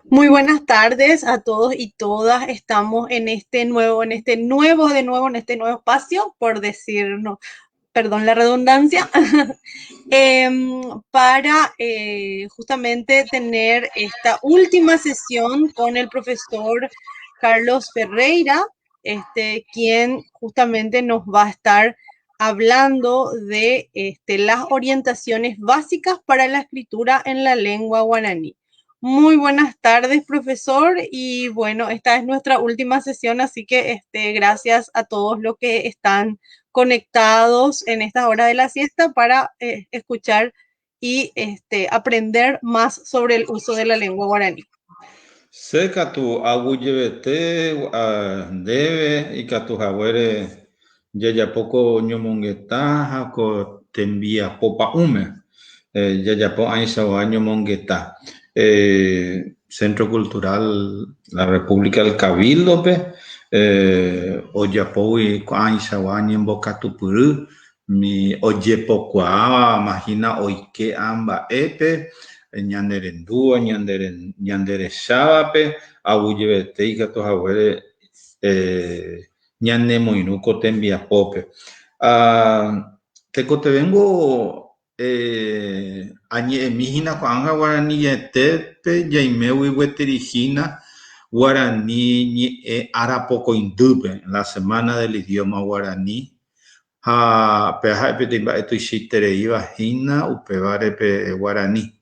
Muy buenas tardes a todos y todas. Estamos en este nuevo, en este nuevo, de nuevo, en este nuevo espacio, por decir, no, perdón la redundancia, para justamente tener esta última sesión con el profesor Carlos Ferreira, quien justamente nos va a estar hablando de las orientaciones básicas para la escritura en la lengua guaraní. Muy buenas tardes, profesor, y esta es nuestra última sesión, así que gracias a todos los que están conectados en esta hora de la siesta para escuchar y aprender más sobre el uso de la lengua guaraní. Che katu aguyjevete, ndéve ikatu haguére jajapo ko ñomongeta ha ko tembiapo pa'ũme. Jajapo ãichagua ñomongeta. Centro Cultural La República del Cabildo-pe ojapógui ko'ãichagua ñembokatupyry mi ojepokuaáva mahína oike ã mba'épe ñanerendúva, ñanderechávape, aguyjevete ikatu haguére ñanemoirũ ko tembiapópe. Tekotevẽngo añe'ẽmi hína ko'ág̃a guaranietépe jaimégui gueteri hína guarani ñe'ẽ arapokõindýpe, la semana del idioma guaraní, ha pe ha'e peteĩ mba'e tuichaitereíva hína upévare pe guarani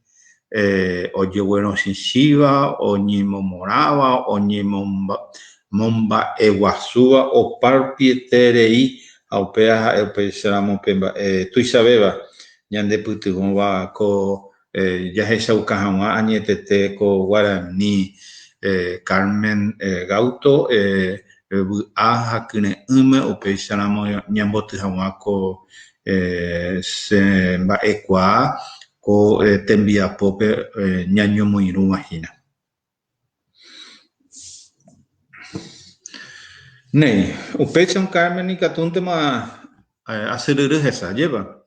ojeguerosĩchíva, oñemomorãva, oñemomba'eguasúva oparupieterei, ha upéva ha'e upéicharamo pe mba'e tuichavéva ñandepytyvõva ko jahechauka hag̃ua añetete ko guarani Carmen Gauto vy'a ha kyre'ỹme upéicharamo ñamboty hag̃ua ko che mba'ekuaa ko tembiapópe ñañomoirũva hína. Néi, upéicha Carmen ikatúntema asyryry hesa, ¿lleva?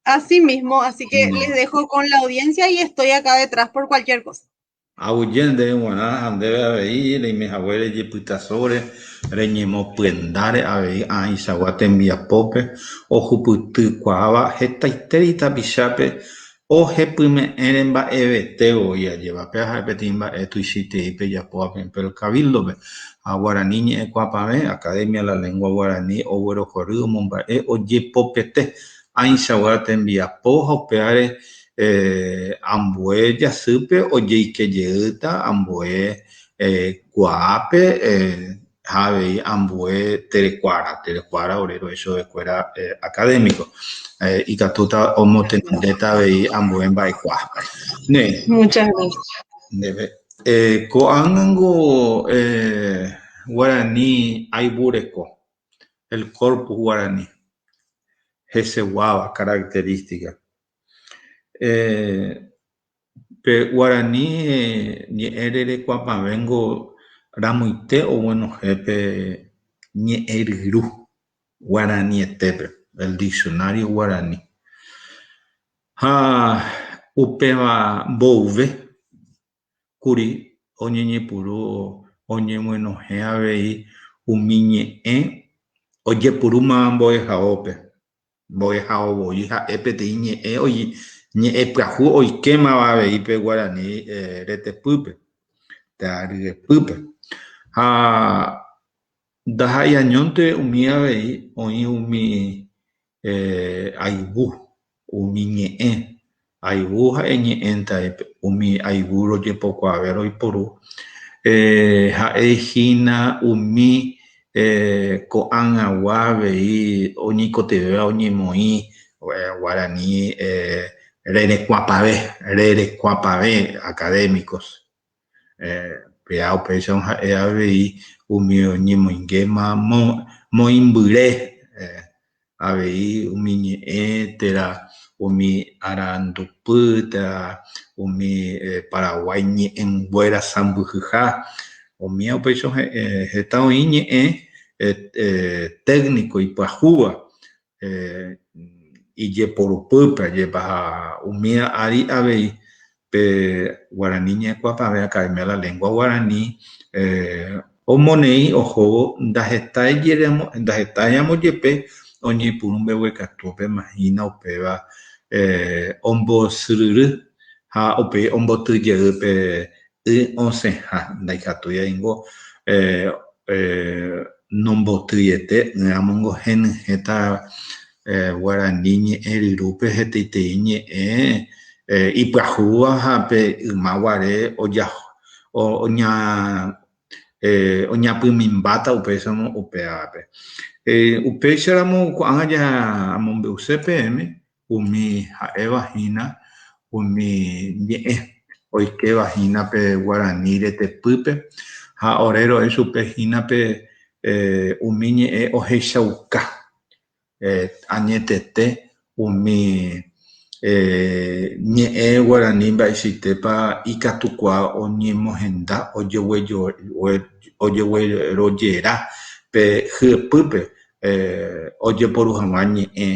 Así mismo, así que les dejo con la audiencia y estoy acá detrás por cualquier cosa. Aguyje g̃uarã ha ndéve avei reime haguére jepytasóre reñemopyendare avei ãichagua tembiapópe ohupytykuaáva hetaiterei tapichápe ohepyme'ẽre mba'evete voi ajéva. Péva ha'e peteĩ mba'e tuichaitei pejapóva pe el Cabildo-pe. Ha Guarani ñe'ẽkuaapavẽ, Academia la Lengua Guarani oguerohory omomba'e ojepopete ãichagua tembiapo ha upévare ambue jasýpe ojeikejeýta ambue kuaápe ha avei ambue terekuára, terekuára ore rohechovekuéra académico. Ikatúta omotenondéta avei ambue mba'ekuaa. Ne. Muchas gracias. Ndéve. Ko'ág̃ango Guarani ayvureko, el corpus guarani, heseguáva característica. Pe guarani ñe'ẽ rerekuapavẽngo ramoite oguenohẽ pe ñe'ẽ ryru guaranietépe, el diccionario guarani. Ha upéva mboyve kuri oñeñepyrũ oñeguenohẽ avei umi ñe'ẽ ojepurúma mbo'ehaópe. Mbo'ehao voi ha'e peteĩ ñe'ẽ ñe'ẽ pyahu oikémava avei pe guarani retepýpe, térã ryepýpe. Ha ndaha'éi añónte umi avei oĩ umi ayvu, umi ñe'ẽ. Ayvu ha'e ñe'ẽnte umi ayvu rojepokuaave roiporu. Ha'e hína umi ko'ag̃agua avei oñeikotevẽva oñemoĩ guarani rerekuapavẽ académicos. Péa upéicha ha'e avei umi oñemoingéma moĩmbyre avei umi ñe'ẽ térã umi arandupy térã umi Paraguái ñe'ẽnguéra sãmbyhyha. Umi upéicha heta oĩ ñe'ẽ técnico ipyahúva ijeporupýpe, ajépa, ha umi ári avei. Pe guarani ñe'ẽkuaapavẽ Academia de la Lengua Guarani omoneĩ ohóvo ndahetáiramo jepe oñepyrũ mbeguekatúpema hína upéva ombosyryry ha upéi omboty jey pe y osẽha ndaikatúi aingo nombotýiete ỹramongo henyhẽta guarani ñe'ẽ ryrúpe hetaitei ñe'ẽ ipyahúva ha pe yma guare oñapymimbáta upéicharamo upévape. Upéicharamo ko'ág̃a amombe'use peẽme umi ha'éva hína umi ñe'ẽ oikéva hína pe guarani retepýpe ha ore ro'e chupe hína pe umi ñe'ẽ ohechauka añetete umi ñe'ẽ guarani mba'eichaitépa ikatukuaa oñemohenda ojeguerojera pe hyepýpe ojeporu hag̃ua ñe'ẽ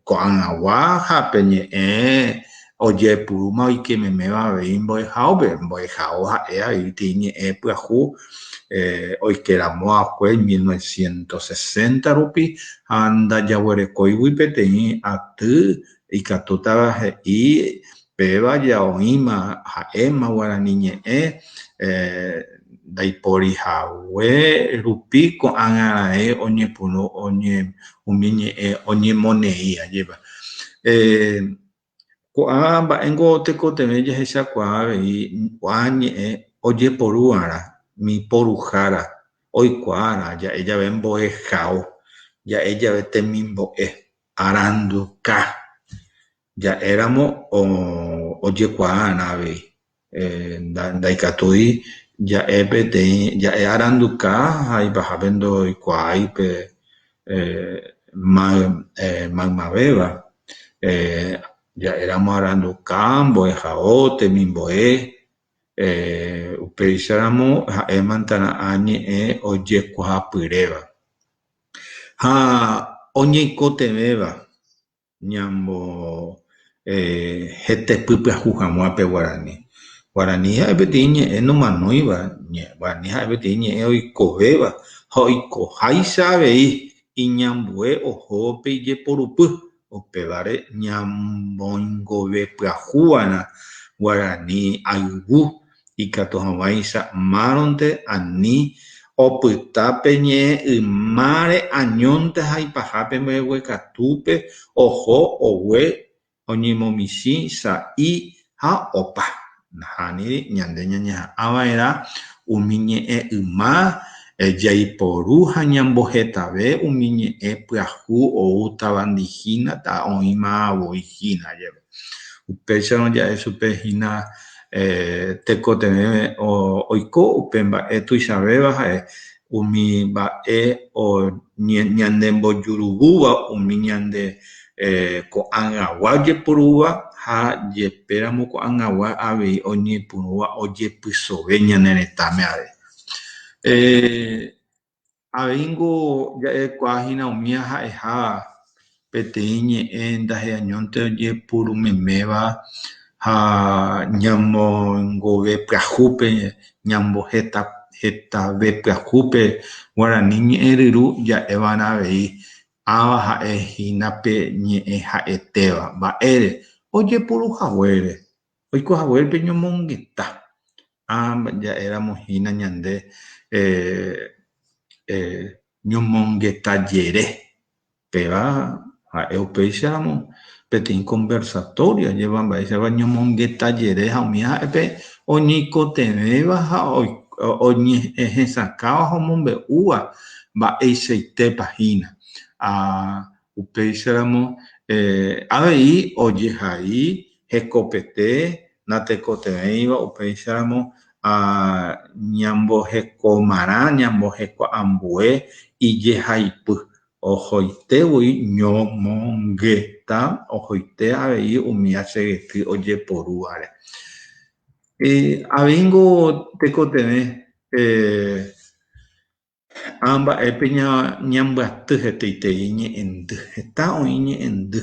ko'ag̃agua ha pe ñe'ẽ ojepurúma oike meméva avei mbo'ehaópe. Mbo'ehao ha'e avei peteĩ ñe'ẽ pyahu oike ramo va'ekue 1960 rupi ha ndajaguerekóigui peteĩ aty ikatútava he'i péva ja oĩma ha'éma guarani ñe'ẽ ndaipóri hague rupi ko'ág̃a raẽ oñepyrũ umi ñe'ẽ oñemoneĩ ajépa. Ko'ã mba'éngo tekotevẽ jahechakuaa avei ko'ã ñe'ẽ ojeporu'arã mi poruhára oikuaarã ja'e jave mbo'ehao, ja'e jave temimbo'e, aranduka, ja'éramo ojekuaa'arã avei. Ndaikatúi ja'e peteĩ ja'e aranduka ha ipahápe ndoikuaái pe maymavéva. Ja'éramo aranduka, mbo'ehao, temimbo'e, upéicharamo ha'e mantara'ã ñe'ẽ ojekuaapyréva ha oñeikotevẽva. ñambo hetepy pyahu hag̃ua pe guarani. Guarani ha'e peteĩ ñe'ẽ nomanóiva, guarani ha'e peteĩ ñe'ẽ oikovéva ha oikoháicha avei iñambue ohóvo pe ijeporupy, upévare ñamoingove pyahu va'erã guarani ayvu ikatu hag̃uáicha márõnte ani opyta pe ñe'ẽ ymáre añónte ha ipahápe mbeguekatúpe oho ogue oñemomichĩ sa'i ha opa. Nahániri, ñande ñañeha'ã va'erã umi ñe'ẽ yma jaiporu ha ñambohetave umi ñe'ẽ pyahu oútavandi hína ta oĩma voi hína jave. Upéicharõ ja'e chupe hína tekotevẽ oiko upe mba'e tuichavéva ha'e umi mba'e ñandembojuruvúva umi ñande ko'ag̃agua ojeporúva ha jepéramo ko'ag̃agua avei oñepyrũva ojepysove ñane retãme avei. Aveíngo ja'ekuaa hína umíva ha'eha peteĩ ñe'ẽ ndahe'añónte ojepurumeméva ha ñamoingove pyahúpe, ñamboheta hetave pyahúpe guarani ñe'ẽ ryru ja'eva'erã avei ãva ha'e hína pe ñe'ẽ ha'etéva. Mba'ére? Ojepuru haguére. Oiko haguére pe ñomongeta. Ha ja'éramo hína ñande ñomongeta jere. Péva ha'e upéicharamo peteĩ conversatorio ajépa mba'éichapa ñomongeta jere ha umi ha'e pe oñeikotevẽva ha oñehesakãva ha omombe'úva mba'eichaitépa hína. Upéicharamo avei ojehai hekopete natekotevẽiva upéicharamo ñambohekomarã, ñambohekoambue ijehaipy, ohoite voi ñomongeta, ohoite avei umi achegety ojeporúvare. Aveíngo tekotevẽ Ha mba'épe ñambyaty hetaiterei ñe'ẽndy, heta oĩ ñe'ẽndy.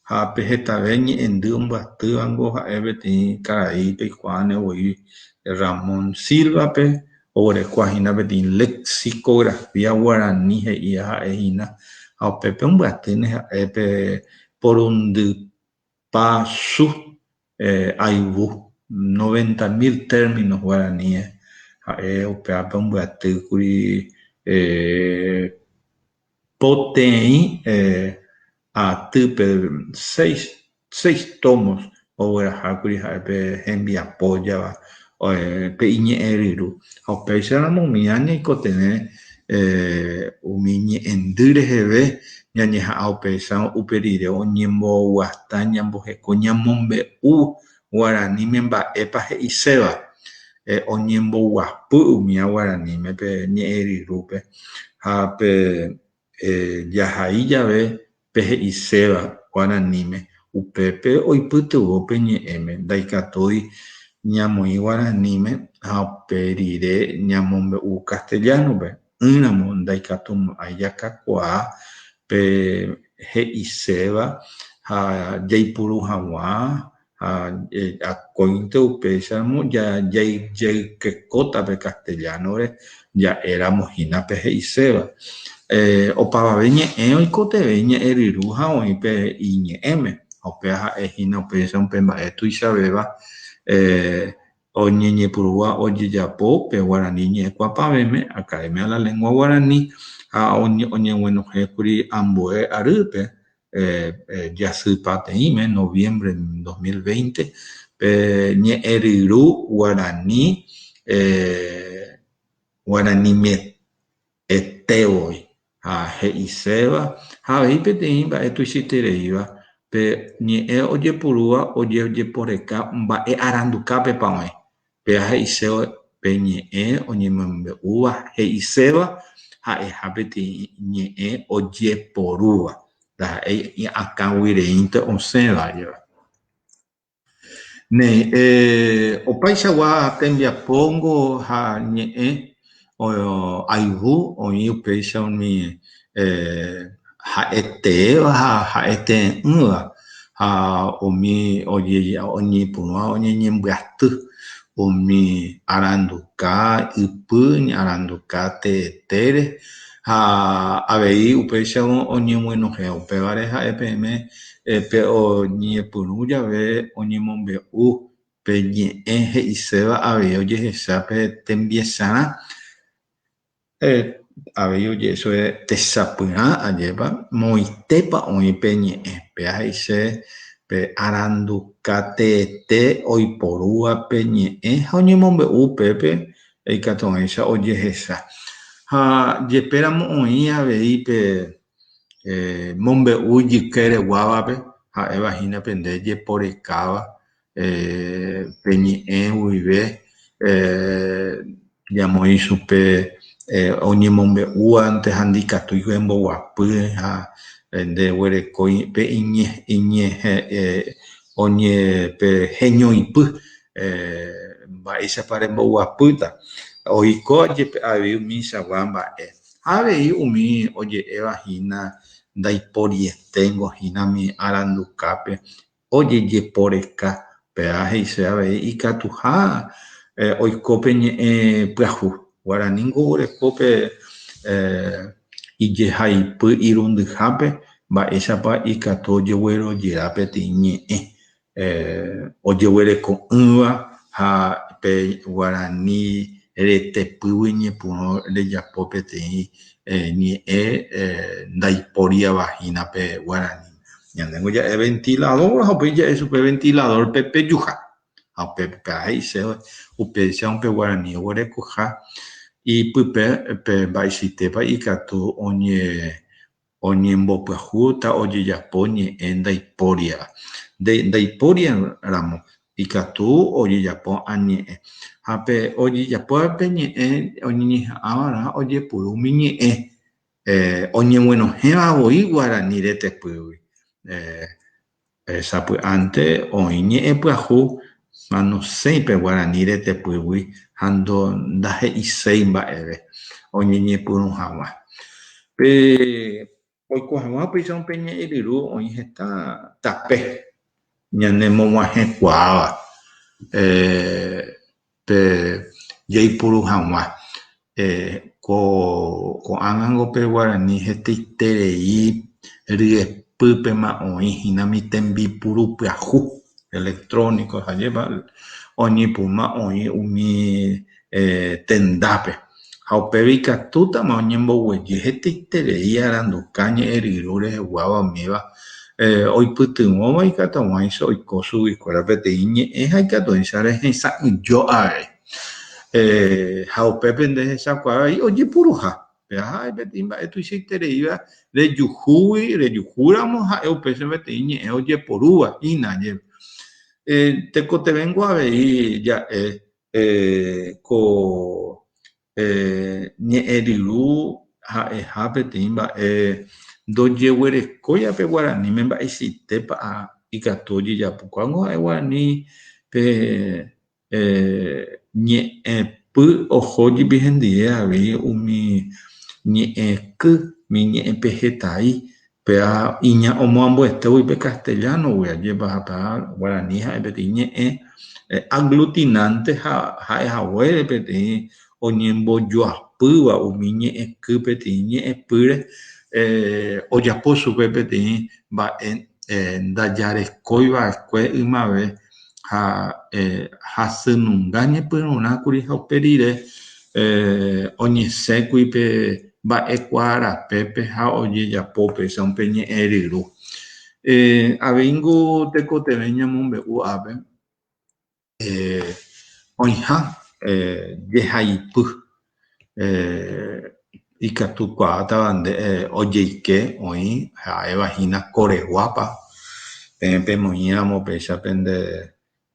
Ha pe hetave ñe'ẽndy ombyatývango ha'e peteĩ karai peikuaáne voi Ramón Silva-pe, oguerekóva hína peteĩ lexicografía guarani he'íva ha'e hína, ha upépe ombyatýne ha'e pe porundypa su ayvu, 90.000 términos guaraníes, ha'e upévape ombyatýkuri Poteĩ atýpe seis tomos oguerahákuri ha'e pe hembiapo java pe iñe'ẽ ryru. Ha upéicharamo umíva ñaikotevẽ umi ñe'ẽndy reheve ñañeha'ã upéicha upe rire oñemboguata, ñamboheko, ñamombe'u guaraníme mba'épa he'iséva, oñemboguapy umíva guaraníme pe ñe'ẽ ryrúpe ha pe jahai jave pe he'iséva guaraníme, upépe oipytyvõ pe ñe'ẽme, ndaikatúi ñamoĩ guaraníme ha upe rire ñamombe'u castellano-pe, ỹramo ndaikatumo'ãi jakakuaa pe he'iséva ha jaipuru hag̃ua ha akóinte upéicharamo jajeykekóta pe castellano-re ja'éramo hína pe he'iséva. Opavave ñe'ẽ oikotevẽ ñe'ẽ ryru ha oĩ pe iñe'ẽme, ha upéva ha'e hína upéicha upe mba'e tuichavéva Oñeñepyrũva ojejapo pe guarani ñe'ẽkuaapavẽme, Academia de la Lengua Guaraní, ha oñeguenohẽkuri ambue arýpe, jasypateĩme, noviembre 2020, pe ñe'ẽryru guarani, guaraníme ete voi, ha he'iséva, ha avei peteĩ mba'e tuichaitereíva, pe ñe'ẽ ojepurúva ojeporeka mba'e arandukápepa oĩ. Péva he'ise pe ñe'ẽ oñemombe'úva he'iséva ha'eha peteĩ ñe'ẽ ojeporúva, ndaha'éi akãgui reínte osẽva jeva. Néi, opaichagua tembiapóngo ha ñe'ẽ ayvu oĩ upéicha umi ha'eteéva ha ha'etee'ỹva ha umi oñepyrũva oñeñembyaty umi aranduka ypy, aranduka teetére Ha avei upéicharõ oñeguenohẽ upévare ha'e peẽme pe oñepyrũ jave oñemombe'u pe ñe'ẽ he'iséva avei ojehecha pe tembiecharã, avei oje'e chupe techapyrã ajépa moõitépa oĩ pe ñe'ẽ, péva he'ise pe aranduka teete oiporúva pe ñe'ẽ ha oñemombe'u upépe Ikatu'ỹicha ojehecha. Ha jepéramo oĩ avei pe mombe'u ijykére guávape, ha'éva hína pende jeporekáva pe ñe'ẽ guive ñamoĩ chupe oñemombe'úvante ha ndikatúi emboguapy ha ndeguerekói pe pe heñoipy Mba'éichapa remboguapýta? Oiko jepe avei umichagua mba'e. Ha avei umi oje'éva hína ndaiporieténgo hína umi arandukápe ojejeporeka, péva he'ise avei ikatuha oiko pe ñe'ẽ pyahu. Guaraní niko oguereko pe ijehaipy irundyhápe mba'éichapa ikatu ojeguerojera peteĩ ñe'ẽ. Ojeguereko'ỹva ha pe guarani retepýgui ñepyrũ rejapo peteĩ ñe'ẽ ndaipóriava hína pe guarani. Ñandéngo ja'e ventilador ha upéi ja'e chupe ventilador pe pejuha. Ha upépe he'ise upéicha pe guarani oguerekoha ipype pe mba'eichaitépa ikatu oñe Oñembopyahúta ojejapo ñe'ẽ ndaipóriva. Ndaipóri ramo ikatu ojejapo ã ñe'ẽ. Ha pe ojejapóva pe ñe'ẽ oñeñeha'ãva'erã ojepuru umi ñe'ẽ oñeguenohẽva voi guarani retepýgui. Sapy'ánte oĩ ñe'ẽ pyahu ha nosẽi pe guarani retepýgui ha ndahe'iséi mba'eve oñeñepyrũ hag̃ua. Pe. Oiko hag̃ua upéicha pe ñe'ẽryru oĩ heta tape ñanemog̃uahẽkuaáva pe jaipuru hag̃ua. Ko ko'ág̃ango pe guarani hetaiterei ryepýpema oĩ hína umi tembipuru pyahu electrónico ha ajépa oñepyrũma oĩ umi tendápe ha upéva ikatútama oñemboguejy hetaiterei aranduka ñe'ẽryru reheguáva umíva oipytyvõva ikatu hag̃uáicha oiko chuguikuéra peteĩ ñe'ẽ ha ikatuháicha rehesa'ỹijo avei. Ha upépe nde hechakuaa avei ojepuruha. Péva ha'e peteĩ mba'e tuichaitereíva rejuhúgui, rejuhúramo ha'e upéicha peteĩ ñe'ẽ ojeporúva hína. Tekotevẽngo avei ja'e ko ñe'ẽryru ha'eha peteĩ mba'e ndojeguerekóiva pe guaraníme mba'eichaitépa ikatu ojejapo. Ko'ág̃a ha'e guarani pe ñe'ẽpy oho jepi hendive avei umi ñe'ẽky, umi ñe'ẽpehetai, péva omoambuetévoi pe castellano-gui, ajépa ha péva guarani ha'e peteĩ ñe'ẽ aglutinante ha ha'ehaguére peteĩ oñembojoapýva umi ñe'ẽky peteĩ ñe'ẽpýre ojapo chupe peteĩ mba'e ndajarekói va'ekue ymave ha hasynunga ñepyrũrãkuri ha upe rire oñesẽkuri pe mba'ekuaa rapépe ha ojejapo upéicha pe ñe'ẽryru. Aveíngo tekotevẽ ñamombe'u ápe oĩha jehaipy ikatukuaátava nde ojeike oĩ ha'éva hína koreguápa peẽ pemoĩramo péicha pende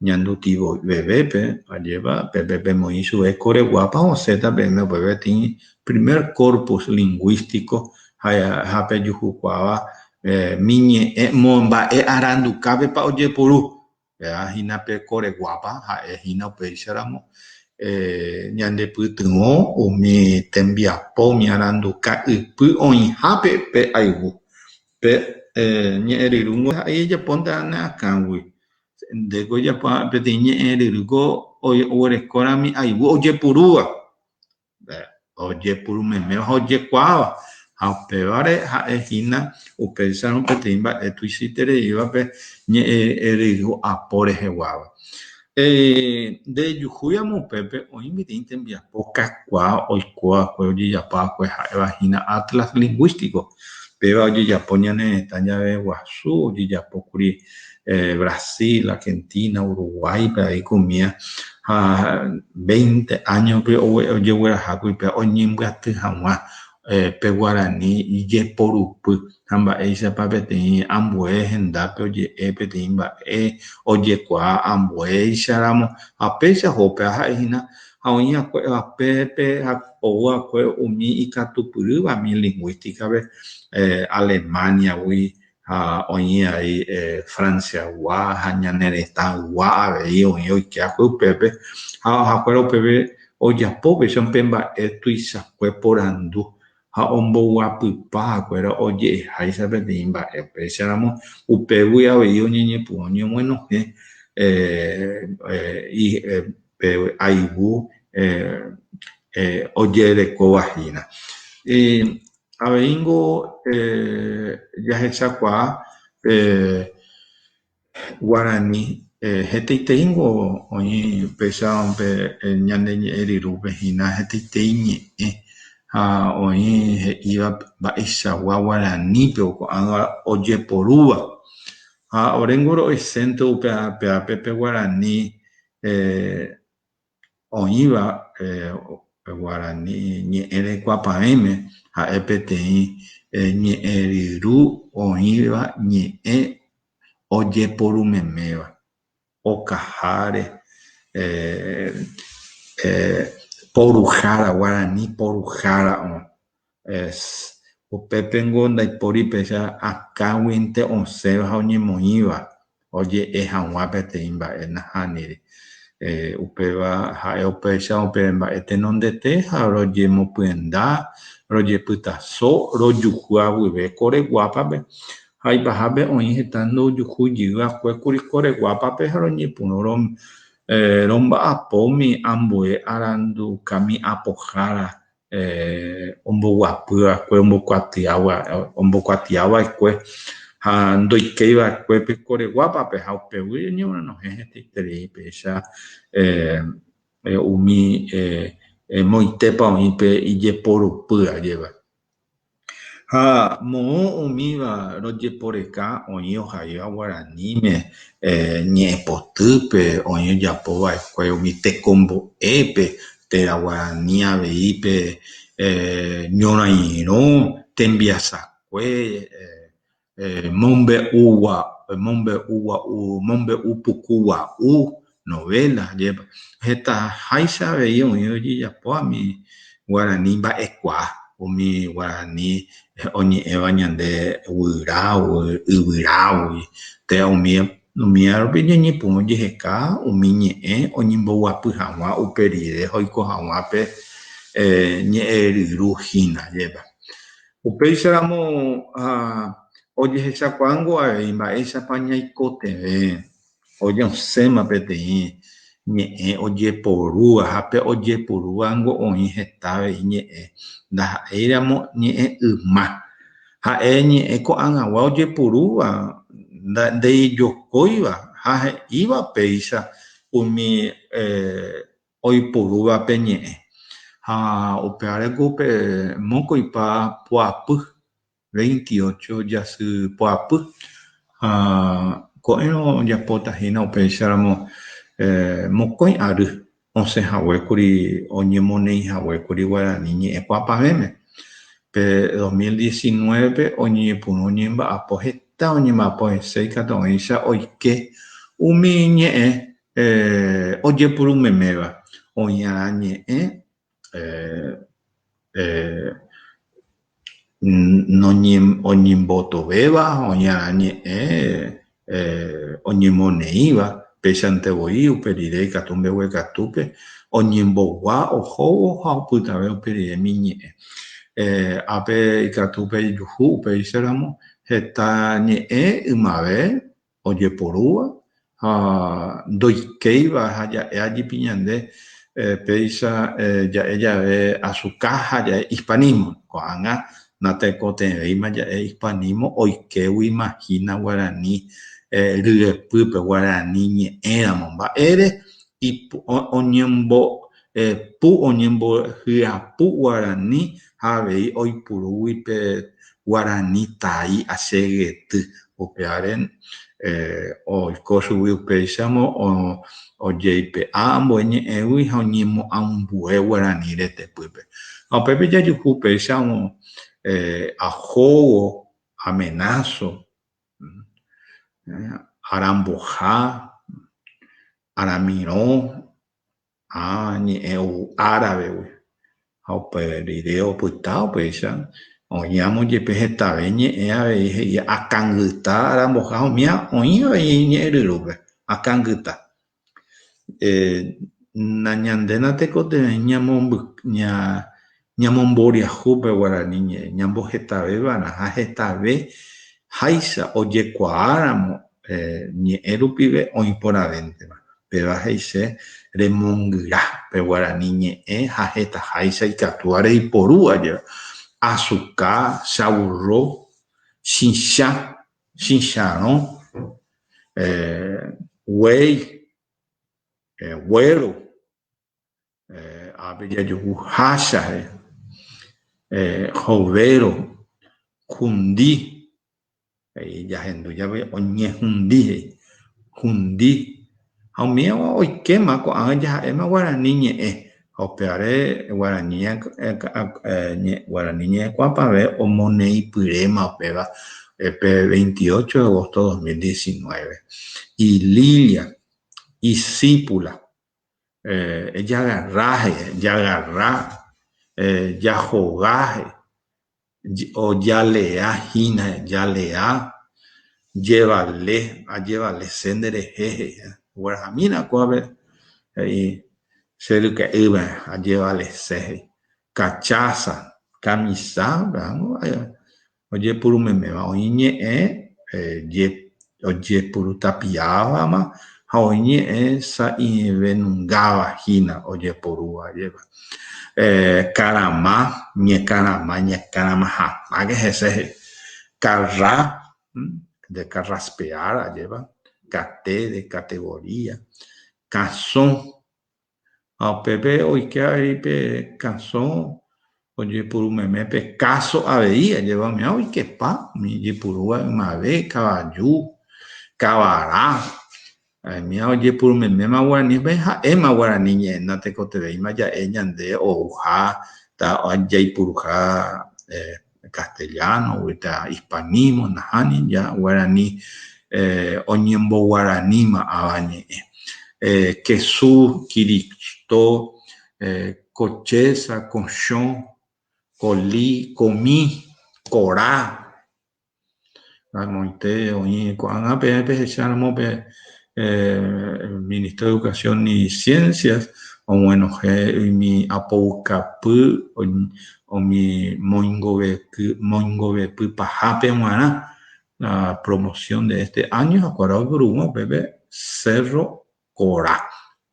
ñanduti vevépe, ajépa pépe pemoĩ chupe koreguápa osẽta peẽme upépe peteĩ primer corpus lingũístico ha pejuhukuaáva mi ñe'ẽ mba'e arandukápepa ojepuru. Péva hína pe koreguápa ha'e hína upéicharamo ñandepytyvõ umi tembiapo umi aranduka ypy oĩhápe pe ayvu. Pe ñe'ẽryrúngo ha'e ejapónte ne akãgui. Ndéko ejapo peteĩ ñe'ẽryrúko oguerekórami ayvu ojepurúva. Ojepuru meméva ha ojekuaáva, ha upévare ha'e hína upéicharõ peteĩ mba'e tuichaitereíva pe ñe'ẽryru apo reheguáva. Nde ejuhúramo upépe oĩ peteĩ tembiapo kakuaa oiko va'ekue ojejapo va'ekue ha'éva hína Atlas Lingũístico, péva ojejapo ñane retã jave guasu ojejapo kuri Brasil, Argentina, Uruguáipe avei kumía ha veinte áñope ojeguerahákuri upéva oñembyaty hag̃ua pe guarani ijeporupy ha mba'éichapa peteĩ ambue hendápe oje'e peteĩ mba'e ojekuaa ambuéicharamo ha péicha upéva ha'e hína ha oĩ va'ekue ou va'ekue umi ikatupyrýva umi lingũística-pe Alemania-gui Ha oĩ avei Francia-gua ha ñane retãygua avei oĩ oike va'ekue upépe, ha ohakuéra upépe ojapo péicha pe mba'e tuichakue porandu ha omboguapypa hakuéra oje'eháicha peteĩ mba'e. Upéicharamo upégui avei oñeñepyrũ oñeguenohẽ pe ayvu ojerekóva hína. Aveíngo jahechakuaa pe guarani hetaiteíngo oĩ upéicha pe ñane ñe'ẽ ryrúpe hína hetaitei ñe'ẽ ha oĩ he'íva mba'eichagua guaranípe ko'ág̃a ojeporúva ha oréngo ro'esénte upépe pe guarani oĩva guarani ñe'ẽ rekuapavẽme ha'e peteĩ ñe'ẽryru oĩva ñe'ẽ ojeporumeméva okaháre poruhára, guarani poruhára Upépengo ndaipóri péicha akãguinte osẽva ha oñemoĩva oje'e hag̃ua peteĩ mba'e nahániri. Upéva ha'e upéicha upe mba'e tenondete ha rojemopyenda, rojepytaso, rojuhua guive Koreguápape. Ha ipahápe oĩ heta ndojuhu jey va'ekue kuri Koreguápape ha roñepyrũ romba'apo umi ambue arandukami apohára omboguapy va'ekue, ombokuatia va'ekue ha ndoikéi va'ekue pe Koreguápape ha upégui oñeguenohẽ hetaiterei péicha umi moitépa oĩ pe ijeporupy ajéva. Ha moõ umíva rojeporeka oĩ ohaíva guaraníme ñe'ẽpotýpe, oĩ ojapo va'ekue umi tekombo'épe térã guarani avei pe ñorairõ tembiasakue Mombe'u puku gua'u, novela, ajépa. Hetaháicha avei oĩ ojejapóva umi guarani mba'ekuaa, umi guarani oñe'ẽva ñande guyrágui, yvyrágui, térã umíva rupi ñañepyrũ jeheka umi ñe'ẽ oñemboguapy hag̃ua upe rire ha oiko hag̃ua pe ñe'ẽryru hína, ajépa. Upéicharamo ojehechakuaángo avei mba'éichapa ñaikotevẽ oñosẽma peteĩ ñe'ẽ ojeporúva ha pe ojeporúvango oĩ heta avei ñe'ẽ ndaha'éiramo ñe'ẽ yma. Ha'e ñe'ẽ ko'ag̃agua ojeporúva ndeijokóiva ha he'íva péicha umi oiporúva pe ñe'ẽ. Ha upévare ko pe mokõipa poapy, 28 jasy poapy, ha ko'ẽrõ ojapóta hína upéicharamo mokõi ary osẽ haguékuri oñemoneĩ haguékuri guarani ñe'ẽ kuaapavẽme. Pe 2019-pe oñepyrũ oñemba'apo heta oñemba'apo hese ikatu oĩcha oike umi ñe'ẽ Ojepuru meméva oĩarã ñe'ẽ oñembotovéva, oĩarã ñe'ẽ oñemoneĩva, péichante voi upe rire ikatu mbeguekatúpe oñembogua ohóvo ha opytave upe riremi ñe'ẽ. Ápe ikatu pejuhu upéicharamo heta ñe'ẽ ymave ojeporúva ha ndoikéiva ha ja'e ajipi ñande péicha ja'e jave asuka ha ja'e hispanismo. Ko'ág̃a natekotevẽvéima ja'e hispanismo oikéguima hína guarani ryepýpe, guarani ñe'ẽramo. Mba'ére oñembopu, oñembohyapu guarani ha avei oipurúgui pe guarani tai achegety, upévare oiko chugui upéichamo ojeipe'a ambue ñe'ẽgui ha oñemoambue guarani retepýpe. Ha upépe jajuhu upéichamo ahogo, amenazo, aramboha, aramirõ, Ha ñe'ẽ ou áravegui, ha upe rire opyta upéicha, oĩramo jepe hetave ñe'ẽ avei he'i akãngyta aramboha umíva oĩ avei ñe'ẽ ryrúpe, akãngyta. Nañande natekotevẽi ñamomboriahu pe guarani ñe'ẽ, ñambohetave va'erã ha hetave háicha ojekuaáramo ñe'ẽ rupive oĩ porãvéntema. Péva he'ise remongyra pe guarani ñe'ẽ ha hetaháicha ikatúva reiporu ajéva, asuka, chaburro, chichã, chicharõ, guéi, guéro, ápe jajuhu hácha, hovéro, hundi, He'i jahendu jave oñehundi he'i, hundi. Ha umíva oikéma ko'ág̃a jaha'éma guarani ñe'ẽ. Ha upévare guarani guarani ñe'ẽkuaapavẽ omoneĩpyréma upéva pe 28 de agosto 2019. Ililia, isípula, ejagarra he'i, ejagarra, jahoga he'i. Ojalea hína, jalea, jevale, ajevalese nderehe, he'i. Guarahamína kóvape. He'i che ryke'ýpe ajevalese he'i. Cachaza, kamisa, ojepuru meméva. Oĩ ñe'ẽ ojepuru tapiávama ha oĩ ñe'ẽ sa'ivenungáva hína ojeporúva ajépa. Karama, ñekarama, ñekarama hatãke hese he'i. Karra, de carraspear ajépa, kate, de categoría, kasõ. Ha upépe oike avei pe kasõ ojepuru meme pe káso avei, ajépa umíva oikepa umi ojepurúva ymave, kavaju, kavara, umíva ojepuru meméma guaranípe ha'éma guarani ñe'ẽ natekotevẽima ja'e ñande ouha jaipuruha castellano-gui térã hispanismo, nahániri, ja guarani oñemboguaraníma ava ñe'ẽ. Kesu, Kirito, Kochésa, Kochõ, Koli, Komi, Kora, Ramoite oĩ ko'ág̃a peẽ pehecháramo pe Ministerio de Educación y Ciencias og̃uenohẽ umi apoukapy umi moingovepy pahápe g̃uarã la promoción de este año ha kuara oipurúva upépe Cerro Corá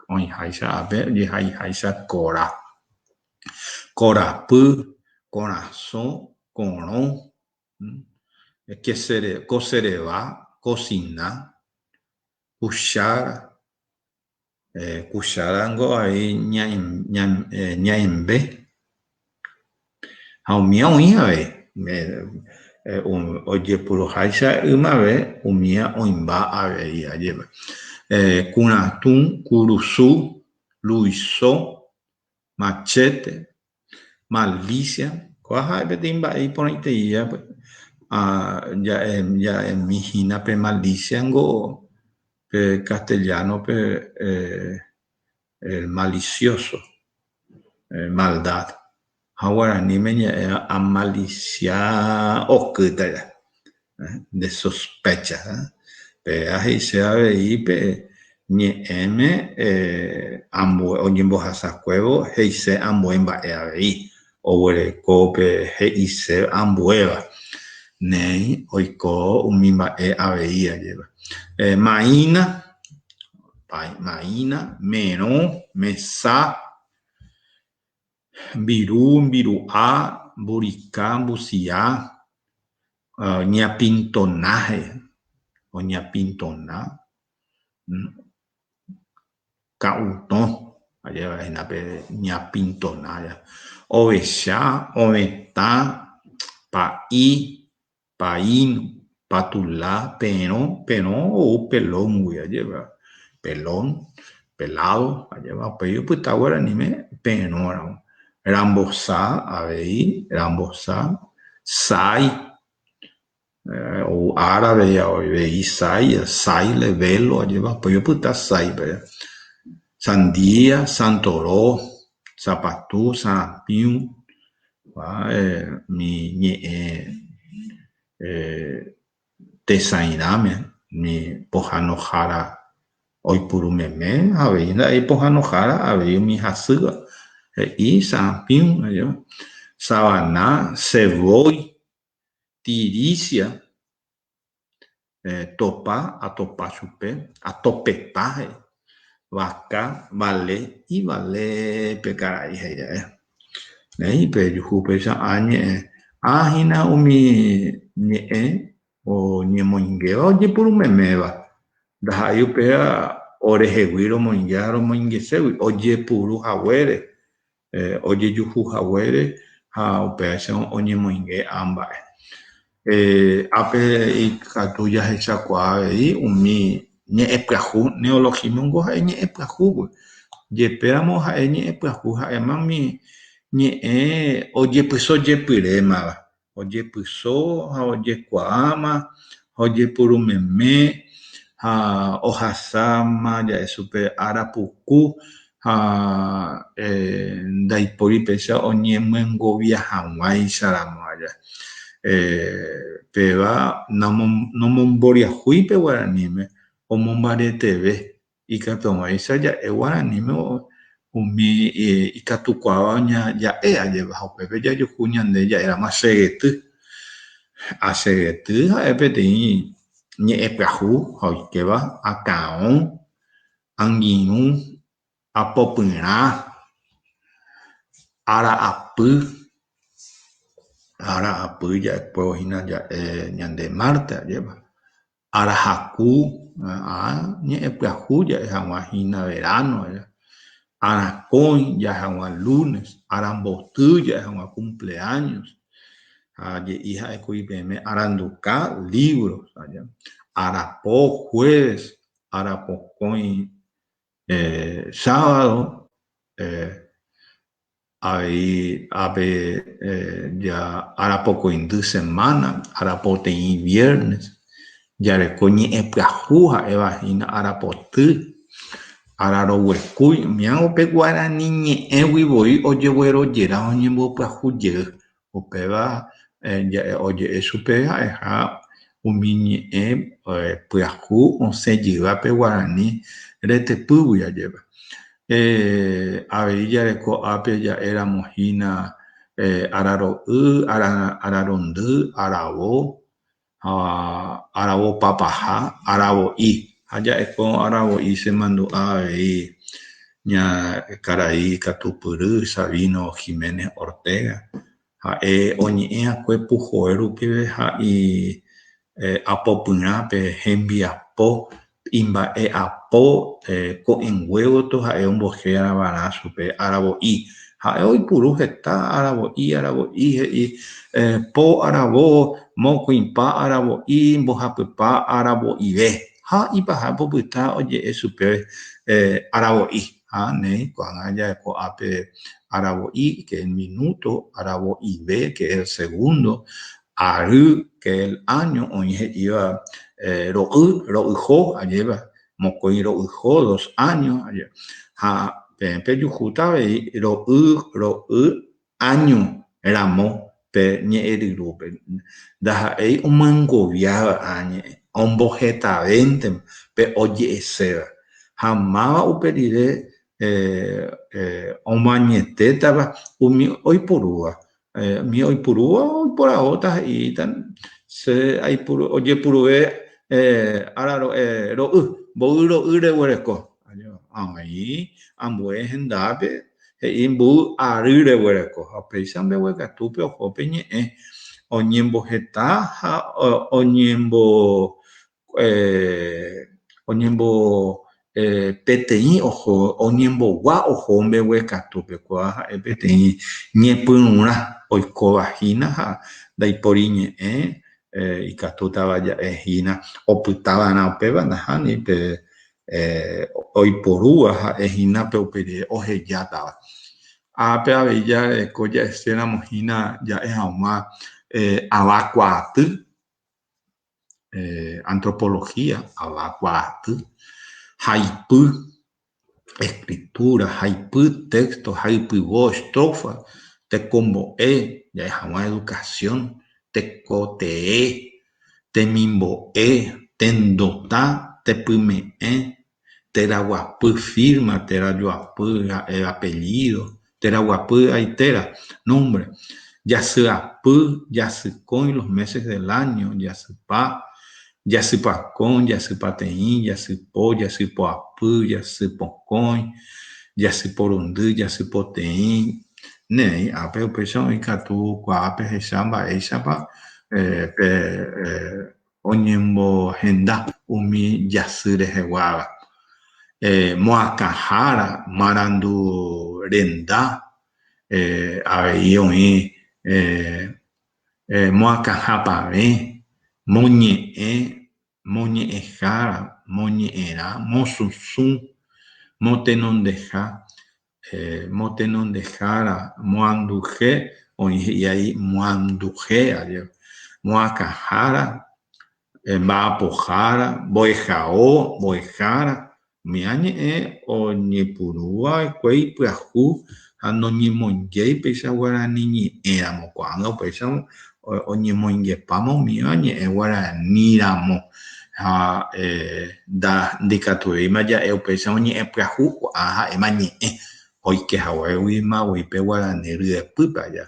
oĩháicha ápe ojehaiháicha Corá. Korapy, korasõ, korõ, kosereva, kosina, kuchára, kuchára niko avei ñaimbe ha umíva oĩ avei ojepuruháicha ymave umíva oĩmba avei ajépa. Kuratũ, kurusu, luiso, machete, malicia, kóva ha'e peteĩ mba'e iporãiteíva ja'emi hína pe malicia niko pe castellano-pe el malicioso, maldad, ha guaraníme ña'éva amalicia okýta ja, de sospecha. Péva he'ise avei pe ñe'ẽme ambue oñembohasakuévo he'ise ambue mba'e avei, oguereko pe he'ise ambuéva. Néi oiko umi mba'e avei ajépa. Maína, maína, merõ, mesa. Mbiru, mbiru'a, mburika, mbusia, ñapintona he'i, oñapintona, ka'utõ, ajépa hína pe ñapintona, ovecha, ovetã, pa'i, Paíno, patula, perõ, perõ ou pelóngui, ajépa, pelón, pelado, ajépa, upéi opyta guaraníme perõ ramo. Rambosa avei, rambosa, sái, ou árabe avei sái, saile, velo, ajépa, upéi opyta sáipe. Sandía, santoro, sapatu, sarapĩu, umi ñe'ẽ tesãirãme, umi pohãnohára oipuru meme, avei nda'éi pohãnohára, avei umi hasýva, he'i sarapĩu, savana, sevói, tirísia, Topa, atopa chupe, atopeta he'i, vaka, vale, ivale pe karai he'i jave. Néi pejuhu péicha ã ñe'ẽ. Ã hína umi ñe'ẽ oñemoingéva ojepuru meméva. Ndaha'éi upéva orehegui romoinge ha romoingeségui, ojepuru haguére ojejuhu haguére ha upévaicha oñemoinge ã mba'e. Ápe ikatu jahechakuaa avei umi ñe'ẽ pyahu, neologismo niko ha'e ñe'ẽ pyahúgui, jepéramo ha'e ñe'ẽ pyahu ha'éma umi ñe'ẽ ojepyso jepyrémava. Ojepyso ha ojekuaáma ha ojepuru meme ha ohasáma ja'e chupe ára puku ha ndaipóri péicha oñemyengovia hag̃uáicha ramo aja. Péva nomomboriahúi pe guaraníme, omombareteve. Ikatuhag̃uáicha ja'e guaraníme umi ikatukuaáva ja'e ajépa ha upépe jajuhu ñande ja'éramo achegety. Achegety ha'e peteĩ ñe'ẽ pyahu ha oikéva akão, angirũ, apopyrã, ara'apy, ara'apy ja'ekuévo hína ja'e ñande márte ajépa. Arahaku, ñe'ẽ pyahu ja'e hag̃ua hína verano, arakõi ja'e hag̃ua lunes, aramboty ja'e hag̃ua cumpleaños, ha je'i ha'ékuri peẽme aranduka, libro, arapo, jueves, arapokõi, sábado, Avei ápe ja arapokõindy semana, arapoteĩ viernes, jareko ñe'ẽ pyahu ha'éva hína arapoty, araroguekúi, umíva pe guarani ñe'ẽgui voi ojeguerojera oñembopyahu jey. Upéva oje'e chupe ha'eha umi ñe'ẽ pyahu osẽ jeyva pe guarani retepýgui ajépa. Avei jareko ápe ja'éramo hína araro'y, ararondy, aravo, ha aravopapaha, aravo'i. Ha ja'eko aravo'i chemandu'a avei ña karai katupyry Sabino Giménez Ortega, ha'e oñe'ẽ'akue puhoe rupive ha i'apopyrã pe hembiapo imba'e'apo ko'ẽnguévoto ha'e ombohérava'erã chupe aravo'i. Ha'e oipuru heta aravo'i, aravo'i he'i po aravo, mokõipa aravo'i, mbohapypa aravo'ive. Ha ipahápe opyta oje'e chupe aravo'i. Ha néi ko'ág̃a ja'eko ápe aravo'i, que el minuto, aravo'ive, que el segundo, Ary, que el año, oĩ he'íva ro'y, ro'yho, ajépa, mokõi ro'yho, dos años, ajépa. Ha peẽ pejuhúta avei ro'y, ro'y año ramo pe ñe'ẽryrúpe. Ndaha'éi omyengoviáva ã ñe'ẽ, ombohetavéntema pe oje'eséva. Ha máva upe rire omoañetétava umi oiporúva Umi oipurúva oiporavóta he'íta che aipuru ojepuruve ára ro'y, mboy ro'y reguereko. Oĩ ambue hendápe he'i mboy ary reguereko. Ha upéicha mbeguekatúpe oho pe ñe'ẽ oñemboheta ha oñembo oñembo peteĩ oho, oñembogua oho mbeguekatúpe, kóva ha'e peteĩ ñepyrũrã oikóva hína ha ndaipóri ñe'ẽ ikatútava ja'e hína opyta va'erã upéva nahániri pe oiporúva ha'e hína pe upe rire ohejátava. Ápe avei jareko ja'eséramo hína ja'e hag̃ua ava kuaaty. Antropología, ava kuaaty, haipy, escritura, haipy, texto, haipyvo, estrofa, tekombo'e, ja'e hag̃ua educación, tekotee, temimbo'e, tendota, tepyme'ẽ, teraguapy firma, terajoapy ha'e apellido, teraguapy hay téra, nombre, jasyapy, jasykõi los meses del año, jasypa, jasypakõi, jasypateĩ, jasypo, jasypoapy, jasypokõi, jasyporundy, jasypoteĩ, néi, ápe upéicha oĩ katu kuaa pehecha mba'éichapa pe oñembohenda umi jasy reheguáva, moakãhára, marandu renda, avei oĩ moakãhapavẽ, moñe'ẽ, moñe'ẽhára, moñe'ẽrã, mosusũ, motenondeha, Motenondehára, moanduhe, oĩ he'i ai moanduhe, moakãhára, mba'apohára, mbo'ehao, mbo'ehára, umi añe'ẽ oñepyrũva va'ekue ipyahu ha noñemoinjéi péicha guarani ñe'ẽramo, ko'ág̃a upéicha oñemoingepáma umíva ñe'ẽ guaraníramo. Ha nda ndikatuvéima ja'e upéicha oñe'ẽ pyahu ko'ã ha'éma ñe'ẽ oike haguéguima voi pe guarani ryepýpe aja.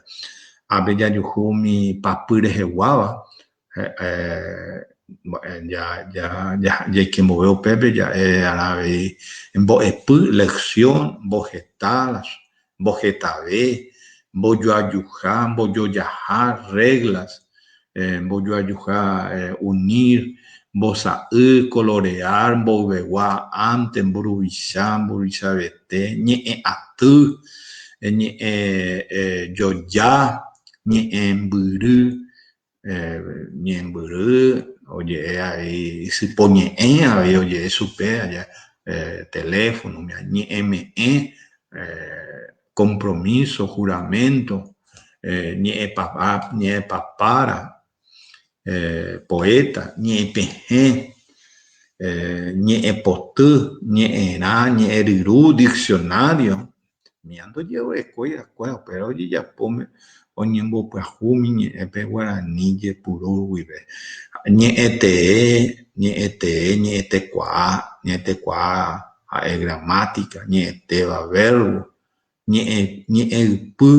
Ápe jajuhu umi papy reheguáva jaike mbove upépe ja'e arã avei mbo'epy, lección, mboheta, mbohetave, mbojoajuha, mbojojaha, reglas, mbojoajuha, unir, mbosa'y, colorear, mboyvegua, ante, mburuvicha, mburuvichavete, ñe'ẽ aty, ñe'ẽ joja, ñe'ẽ mbyry, ñembyry oje'e avei ysypoñe'ẽ avei oje'e chupe aja teléfono umi ñe'ẽme'ẽ compromiso, juramento, ñe'ẽpapára, poeta, ñe'ẽpehẽ, ñe'ẽpoty, ñe'ẽrã, ñe'ẽryru, diccionario. Umíva ndojeguerekói va'ekue, upéva ojejapo oñembopyahu umi ñe'ẽ pe guarani jepuru guive. Ñe'ẽ tee, ñe'ẽ tee, ñe'ẽtekuaa, ñe'ẽtekuaa ha'e gramática, ñe'ẽtéva verbo, ñe'ẽ, ñe'ẽ ypy,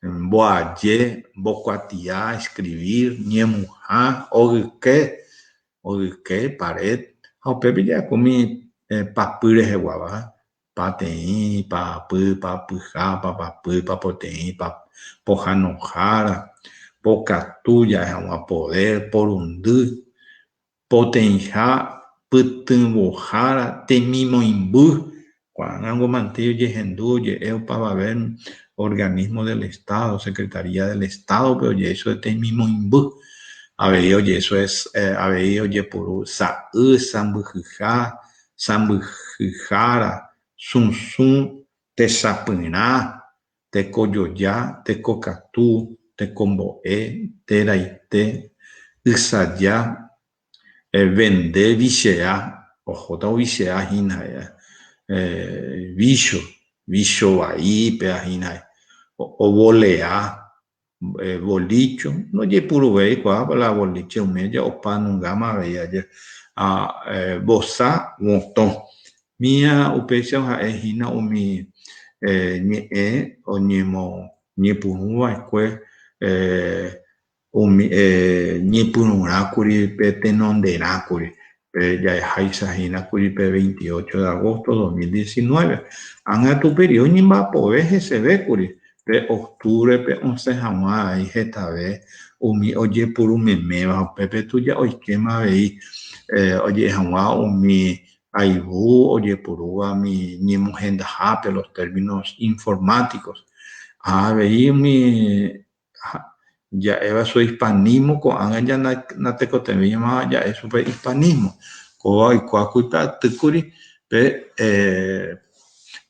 mboaje, mbokuatia, escribir, ñemuha, ogyke, ogyke, pared, ha upépe ja'eko umi papy reheguáva. Pateĩ, paapy, papyha, papapy, papoteĩ, pohãnohára, pokatu ja'e hag̃ua poder, porundy, poteĩha, pytyvõhára, temimoĩmby, ko'ág̃a mante ojehendu oje'e opavave organismo del Estado, Secretaría del Estado-pe oje'e chupe temimoĩmby, avei oje'e chupe avei ojepuru sa'y, sãmbyhyha, sãmbyhyhára, susũ, techapyrã, tekojoja, tekokatu, tekombo'e, teraite, ysaja, vende, vichea, ohóta ovichea hína vícho, vícho vai péva hína, ovolea, Bolícho, ndojepuruvéi kuaápa la boliche umi aja opa nungáma avei aja vosa votõ. Mía upéicha ha'e hína umi ñe'ẽ oñemoñepyrũ va'ekue Umi ñepyrũrãkuri pe tenonderãkuri, pe ja'eháicha hínakuri pe 28 de agosto 2019. Ág̃a tuperi oñemba'apove hesevékuri pe octubre-pe osẽ hag̃ua avei hetave umi ojepuru meméva, upépe tuja oikéma avei oje'e hag̃ua umi ayvu ojepurúva umi ñemohendahápe, los términos informáticos, ha avei umi Ha ja'éva su hispanismo ko'ág̃a ja natekotevẽima ja'e chupe hispanismo. Kóva oikuaákuri pe atýkuri pe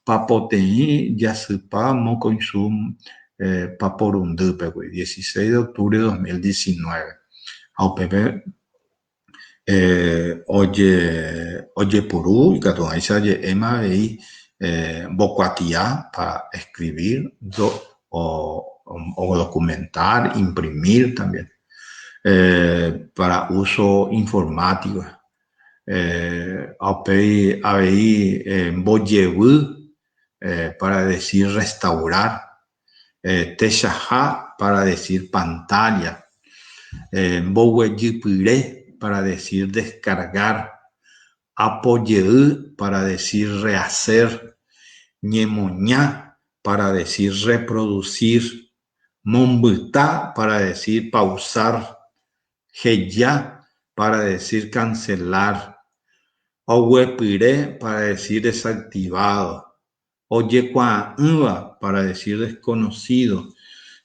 papoteĩ jasypa mokõisu paporundýpegui, 16 de octubre de 2019. Ha upépe Ojepuru ikatuháicha oje'éma avei mbokuatia para escribir o documentar, imprimir también para uso informático. Ha upéi avei mbojevy para decir restaurar. Techaha para decir pantalla, mboguejypyre para decir descargar, apojey para decir rehacer, ñemoña para decir reproducir, mombyta para decir pausar, heja para decir cancelar, oguepyre para decir desactivado, Ojekuaa'ỹva, para decir desconocido,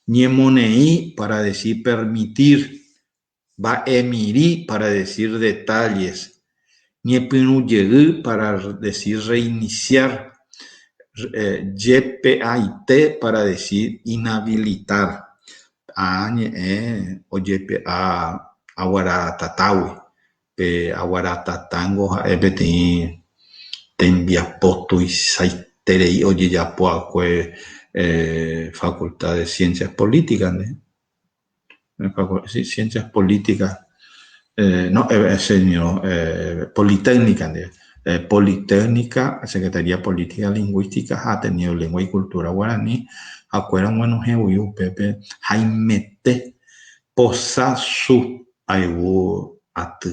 ñemoneĩ, para decir permitir, mba'emirĩ, para decir detalles, ñepyrũjey, para decir reiniciar, jepe'aite, para decir inhabilitar. Ã ñe'ẽ ojepe'a aguara tatágui. Pe aguaratatángo ha'e peteĩ tembiapo tuichaiterei ojejapo va'ekue Facultad de Ciencias Políticas-nde, Ciencias Políticas. No, señor, Politécnica ndive. Politécnica, Secretaría Política Lingüística ha Ateneo Lengua y Cultura Guarani, ha kuéra og̃uenohẽ voi upépe haimete posa su ayvu aty,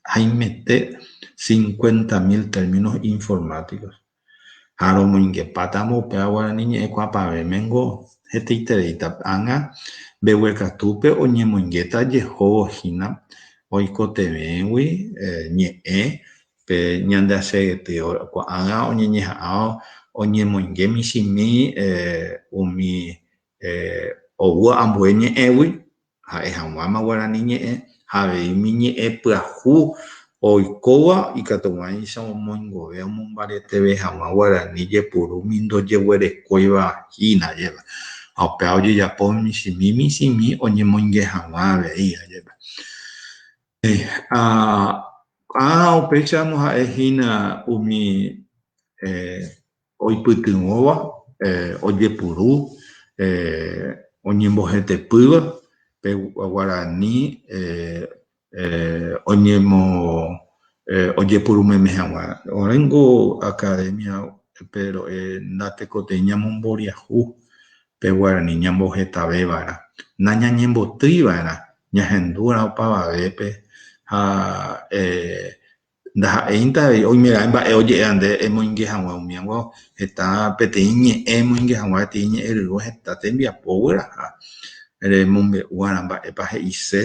haimete 50.000 términos informáticos. Ha romoingepátamo upéva guarani ñe'ẽ kuaapavẽmengo hetaitereíta. Ág̃a mbeguekatúpe oñemoingéta jehóvo hína oikotevẽgui ñe'ẽ pe ñande achegety. Ko'ág̃a oñeñeha'ã oñemoinge michĩmi umi oúva ambue ñe'ẽgui ha'e hag̃uáma guarani ñe'ẽ ha avei umi ñe'ẽ pyahu oikóva ikatug̃uáicha omoingove omombareteve hag̃ua guarani jepuru umi ndojeguerekóiva hína ajépa. Ha upéva ojejapo michĩmi michĩmi oñemoinge hag̃ua avei ajépa. Ha upéicharamo ha'e hína umi oipytyvõva ojepuru oñembohetepýva pe guarani oñemo ojepuru meme hag̃ua. Oréngo academia pe ro'e ndatekotevẽi ñamomboriahu pe guarani ñambohetaveva'erã, nañañembotýiva'erã ñahendúrã opavavépe ha ndaha'éinte avei oimeraẽ mba'e oje'éva nde emoinge hag̃ua umi hag̃ua heta peteĩ ñe'ẽ emoinge hag̃ua peteĩ ñe'ẽ ryru heta tembiapo gueraha remombe'u'arã mba'épa he'ise,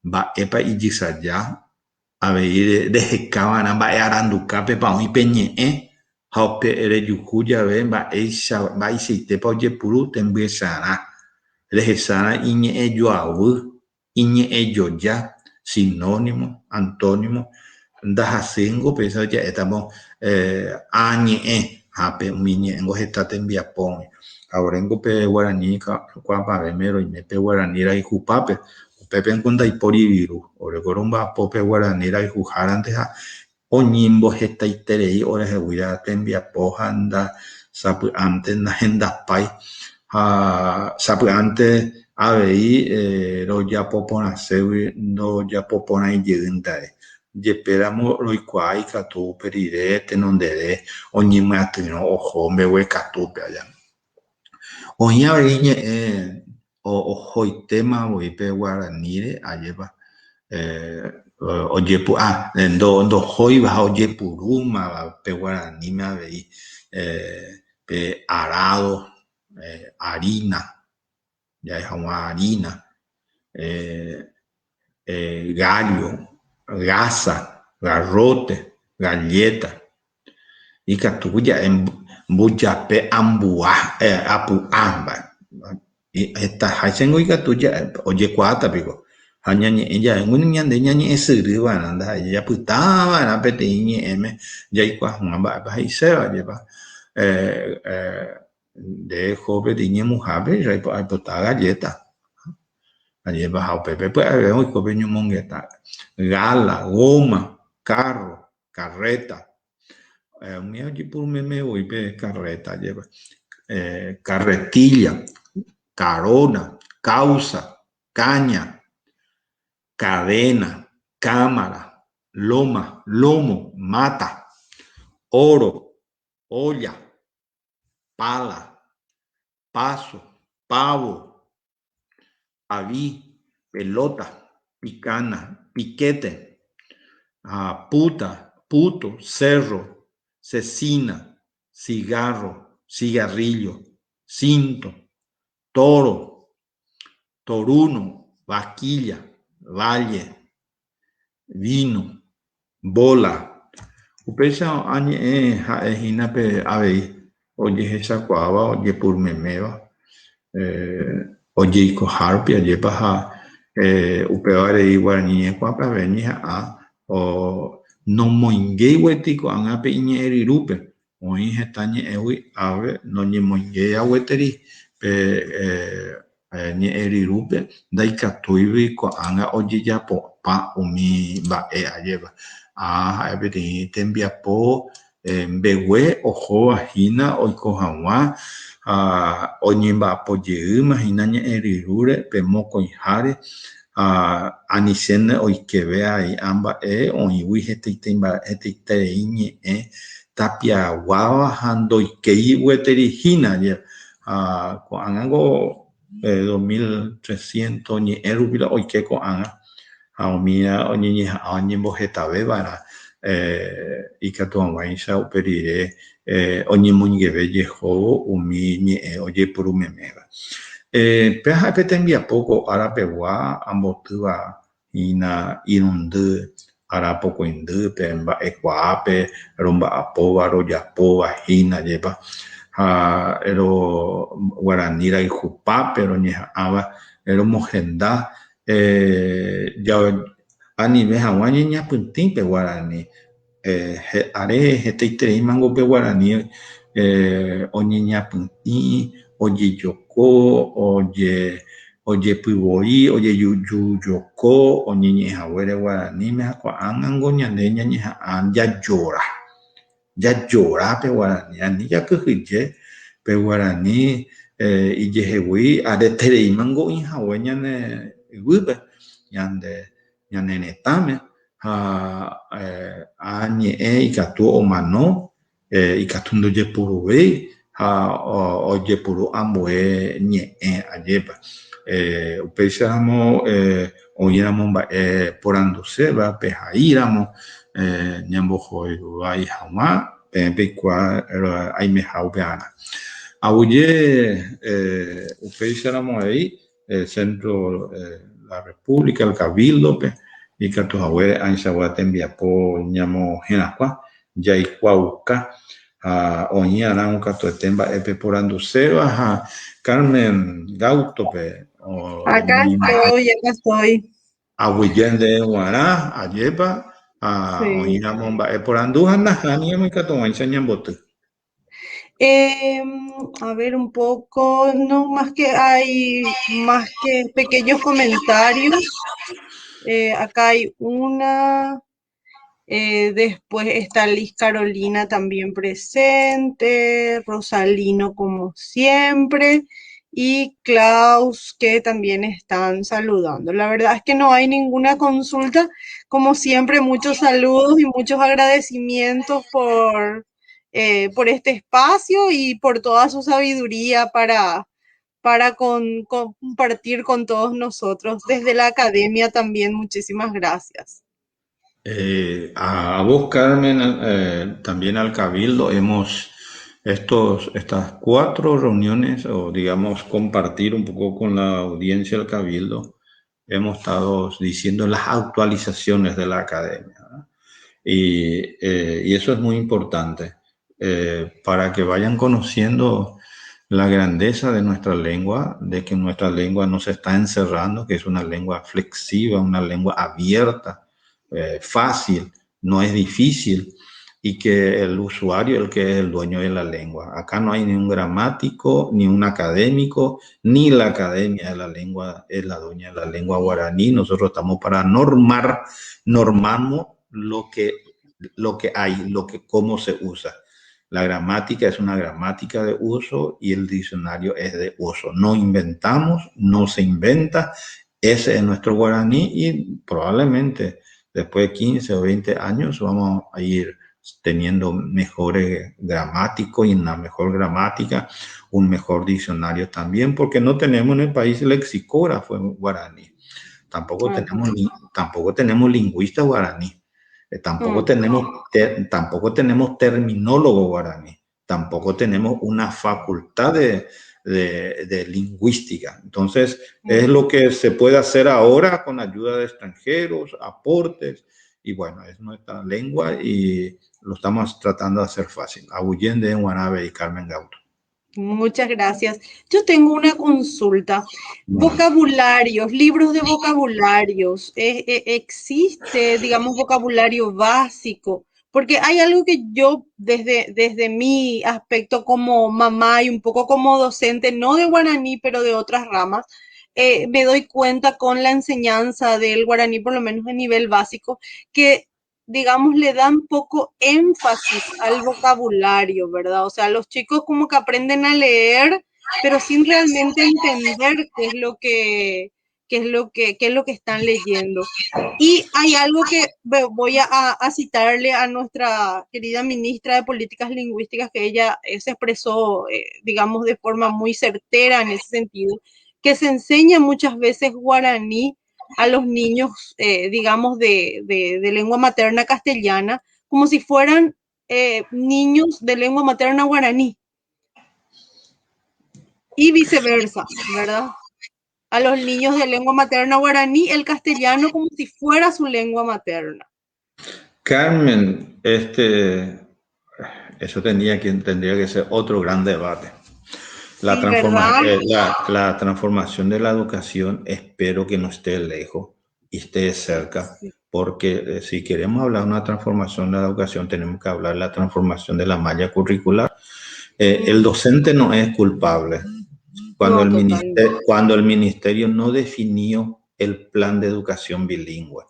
mba'épa ijysaja, avei rehekava'erã mba'e arandukápepa oĩ pe ñe'ẽ ha upe rejuhu jave mba'éicha mba'eichaitépa ojepuru tembyecharã, rehecharã iñe'ẽjoavy, iñe'ẽjoja, sinónimo, antónimo, ndahasýingo péicha ja'étamo ã ñe'ẽ ha pe umi ñe'ẽngo heta tembiapo oĩ. Ha oréngo pe guarani kuaapavẽme roime pe guarani rayhupápe, upépengo ndaipóri viru, oreko romba'apo pe guarani rayhuhárante ha Oñembohetaiterei orehegui tembiapo ha sapy'ánte nahendapái ha sapy'ánte avei rojapo porãségui ndojapoporãijeýntare. Jepéramo roikuaa ikatu upe rire tenondere oñemyatyrõ oho mbeguekatúpe aja. Oĩ avei ñe'ẽ ohoitéma voi pe guaraníre, ajépa ojepu'a, ndohóiva ha ojepurúmava pe guaraníme avei pe arado, harina, ja'e hag̃ua harina, gallo, gasa, garrote, galleta. Ikatu ja'e mbujape ambua, apu'a mba'e. Hetaháichango ikatu ja'e ojekuaáta piko. Ha ñañe'ẽ jave ñande ñañe'ẽsyry va'erã ndaha'éi jajapyta va'erã peteĩ ñe'ẽme jaikuaa hag̃ua mba'épa he'iséva jepa. Nde eho peteĩ ñemuhápe aipota galléta. Ajépa ha upépe pya'eve oiko pe ñomongeta. Gala, goma, carro, Karréta. Umi ojepuru meme voi pe karréta ajépa. Karretílla, karóna, káusa, káña, kadéna, kámara, lóma, lómo, máta, óro, ólla, pála, páso, pávo, pavi, pelota, picana, piquete, ha puta, puto, cerro, cecina, cigarro, cigarrillo, cinto, toro, toruno, vaquilla, valle, vino, bola. Upéicha ã ñe'ẽ ha'e hína pe avei ojehechakuaáva ojepurumeméva ojeikohárupi ajépa ha upéva rei guarani ñe'ẽkuaápe avei ñeha'ã nomoingéi gueteri ko'ág̃a pe iñe'ẽ ryrúpe Oĩ heta ñe'ẽgui ave noñemoingéi gueteri pe ñe'ẽ ryrúpe ndaikatúigui ko'ág̃a ojejapopa umi mba'e ajépa. Ha ha'e peteĩ tembiapo mbegue ohóva hína oiko hag̃ua ha oñemba'apo jeýma hína ñe'ẽ ryrúre pe mokõiháre. Anichéne oikeve avei ã mba'e oĩgui hetaiterei ñe'ẽ tapiaguáva ha ndoikéi gueteri hína. Ha ko'ág̃ango 2300 ñe'ẽ rupi la oike ko'ág̃a ha umíva oñeñeha'ã oñembohetave va'erã ikatu hag̃uáicha upe rire oñemoingeve jehóvo umi ñe'ẽ ojeporu meméva. Péva ha'e pe tembiapo ko ára pegua ambotýva hína irundy ára pokõindýpe mba'ekuaápe romba'apóva rojapóva hína jepa ha ro guarani rayhupápe roñeha'ãva romohenda anive hag̃ua ñañapytĩ pe guarani Are hetaitereímango pe guarani oñeñapytĩ, ojejoko, ojepyvoi, ojejujoko oñeñe'ẽ haguére guaraníme ha ko'ág̃ango ñande ñañeha'ã jajora, jajora pe guarani, ani jakyhyje pe guarani ijehegui aretereímango oĩ hague ñane yvýpe, ñande ñane retãme ha ã ñe'ẽ ikatu omano, ikatu ndojepuruvéi ha ojepuru ambue ñe'ẽ ajépa. Upéicharamo oĩramo mba'e poranduséva pehaíramo ñambohovái hag̃ua peẽ peikuaa aimeha upearã. Aguyje upéicharamo avei Centro la República, el Cabildo-pe, ikatu haguére ãichagua tembiapo ñamoherakuã, jaikuaauka ha oĩ'arã katuete mba'e peporanduséva ha Carmen Gauto-pe Acá estoy, acá estoy. Aguyje ndéve g̃uarã, ajépa, ha oĩramo mba'e porandu ha nahániramo ikatuguãicha ñamboty. A ver un poco, no más que hay más que pequeños comentarios. Acá hay una, después está Liz Carolina también presente, Rosalino como siempre, y Klaus que también están saludando. La verdad es que no hay ninguna consulta, como siempre muchos saludos y muchos agradecimientos por este espacio y por toda su sabiduría para compartir con todos nosotros. Desde la academia también, muchísimas gracias. A vos, Carmen, también al Cabildo, hemos estas 4 reuniones, o digamos, compartir un poco con la audiencia del Cabildo, hemos estado diciendo las actualizaciones de la academia, ¿verdad? Y eso es muy importante para que vayan conociendo la grandeza de nuestra lengua, de que nuestra lengua no se está encerrando, que es una lengua flexiva, una lengua abierta, fácil, no es difícil, y que el usuario es el que es el dueño de la lengua. Acá no hay ni un gramático, ni un académico, ni la academia de la lengua es la dueña de la lengua guaraní. Nosotros estamos para normar, normamos lo que hay, cómo se usa. La gramática es una gramática de uso y el diccionario es de uso. No inventamos, no se inventa. Ese es nuestro guaraní y probablemente después de 15 o 20 años vamos a ir teniendo mejores gramáticos y una mejor gramática, un mejor diccionario también, porque no tenemos en el país lexicógrafo en guaraní, tampoco tenemos lingüista guaraní, tampoco tenemos terminólogo guaraní, tampoco tenemos una facultad de lingüística. Entonces, es lo que se puede hacer ahora con ayuda de extranjeros, aportes, y bueno, es nuestra lengua y lo estamos tratando de hacer fácil. Aguyje Guarabe y Carmen Gauto. Muchas gracias. Yo tengo una consulta. Vocabularios, libros de vocabularios. Existe, digamos, vocabulario básico? Porque hay algo que yo, desde mi aspecto como mamá y un poco como docente, no de guaraní, pero de otras ramas, me doy cuenta con la enseñanza del guaraní, por lo menos en nivel básico, que, digamos, le dan poco énfasis al vocabulario, ¿verdad? Los chicos como que aprenden a leer, pero sin realmente entender qué es lo que, qué es lo que, qué es lo que están leyendo. Y hay algo que voy a citarle a nuestra querida ministra de Políticas Lingüísticas, que ella se expresó, digamos, de forma muy certera en ese sentido, que se enseña muchas veces guaraní a los niños, digamos, de lengua materna castellana, como si fueran niños de lengua materna guaraní. Y viceversa, ¿verdad? A los niños de lengua materna guaraní, el castellano como si fuera su lengua materna. Carmen, eso tendría que ser otro gran debate. La, Sí, ¿verdad? la transformación de la educación espero que no esté lejos y esté cerca, porque si queremos hablar de una transformación de la educación, tenemos que hablar de la transformación de la malla curricular. El docente no es culpable. Cuando No, totalmente. el ministerio no definió el plan de educación bilingüe.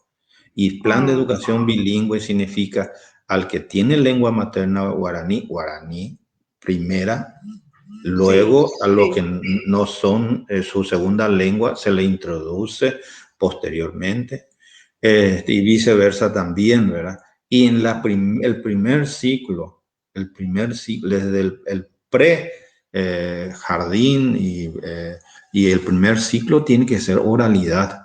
Y plan de educación bilingüe significa al que tiene lengua materna guaraní, guaraní primera, luego a los que no son su segunda lengua se le introduce posteriormente, y viceversa también, ¿verdad? Y en la el primer ciclo, el primer ciclo, desde el pre jardín y el primer ciclo tiene que ser oralidad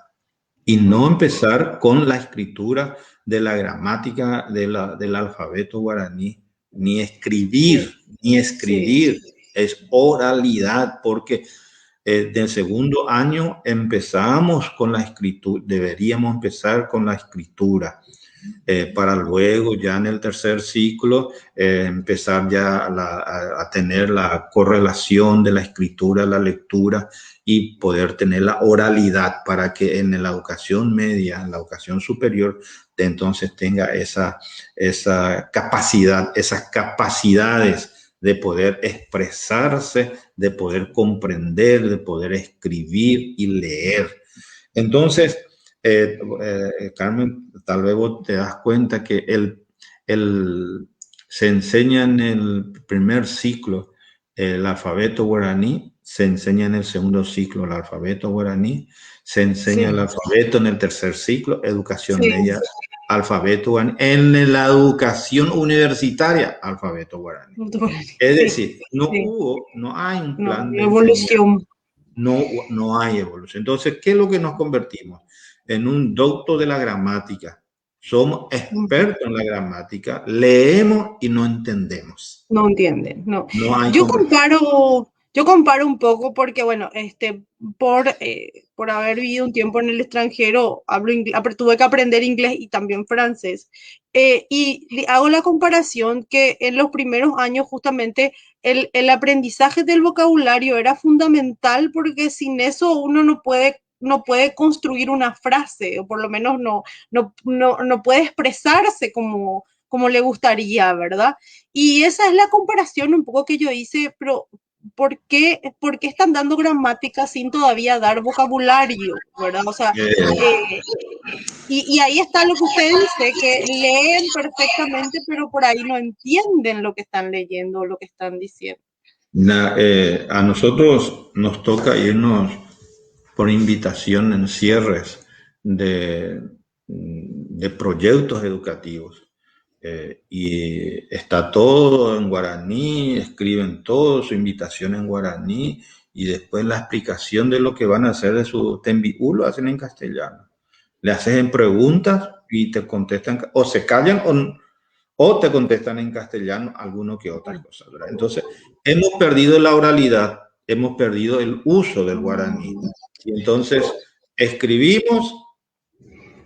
y no empezar con la escritura de la gramática del alfabeto guaraní, ni escribir, ni escribir, es oralidad, porque del segundo año empezamos con la escritura, deberíamos empezar con la escritura, para luego ya en el tercer ciclo empezar ya a tener la correlación de la escritura, la lectura y poder tener la oralidad para que en la educación media, en la educación superior, de entonces tenga esa capacidad, esas capacidades de poder expresarse, de poder comprender, de poder escribir y leer. Entonces, Carmen, tal vez vos te das cuenta que se enseña en el primer ciclo el alfabeto guaraní, se enseña en el segundo ciclo el alfabeto guaraní, se enseña el alfabeto en el tercer ciclo, educación media, alfabeto guaraní, en la educación universitaria, alfabeto guaraní. Alfabeto guaraní. Es decir, no hubo, no hay un No, plan de evolución. enseñanza. No, no hay evolución. Entonces, ¿qué es lo que nos convertimos? En un docto de la gramática. Somos expertos en la gramática, leemos y no entendemos. No entienden, no. No hay Yo comprensión. comparo un poco porque, bueno, este, por por haber vivido un tiempo en el extranjero, hablo tuve que aprender inglés y también francés. Y hago la comparación que en los primeros años justamente el aprendizaje del vocabulario era fundamental porque sin eso uno no puede construir una frase, o por lo menos no puede expresarse como le gustaría, ¿verdad? Y esa es la comparación un poco que yo hice, pero ¿por qué están dando gramática sin todavía dar vocabulario, verdad? Y ahí está lo que usted dice, que leen perfectamente, pero por ahí no entienden lo que están leyendo o lo que están diciendo. A nosotros nos toca irnos por invitación en cierres de proyectos educativos. Y está todo en guaraní, escriben todo, su invitación en guaraní, y después la explicación de lo que van a hacer de su tembiú lo hacen en castellano. Le hacen preguntas y te contestan, o se callan o te contestan en castellano alguno que otra cosa, ¿verdad? Entonces, hemos perdido la oralidad, hemos perdido el uso del guaraní. Y entonces, escribimos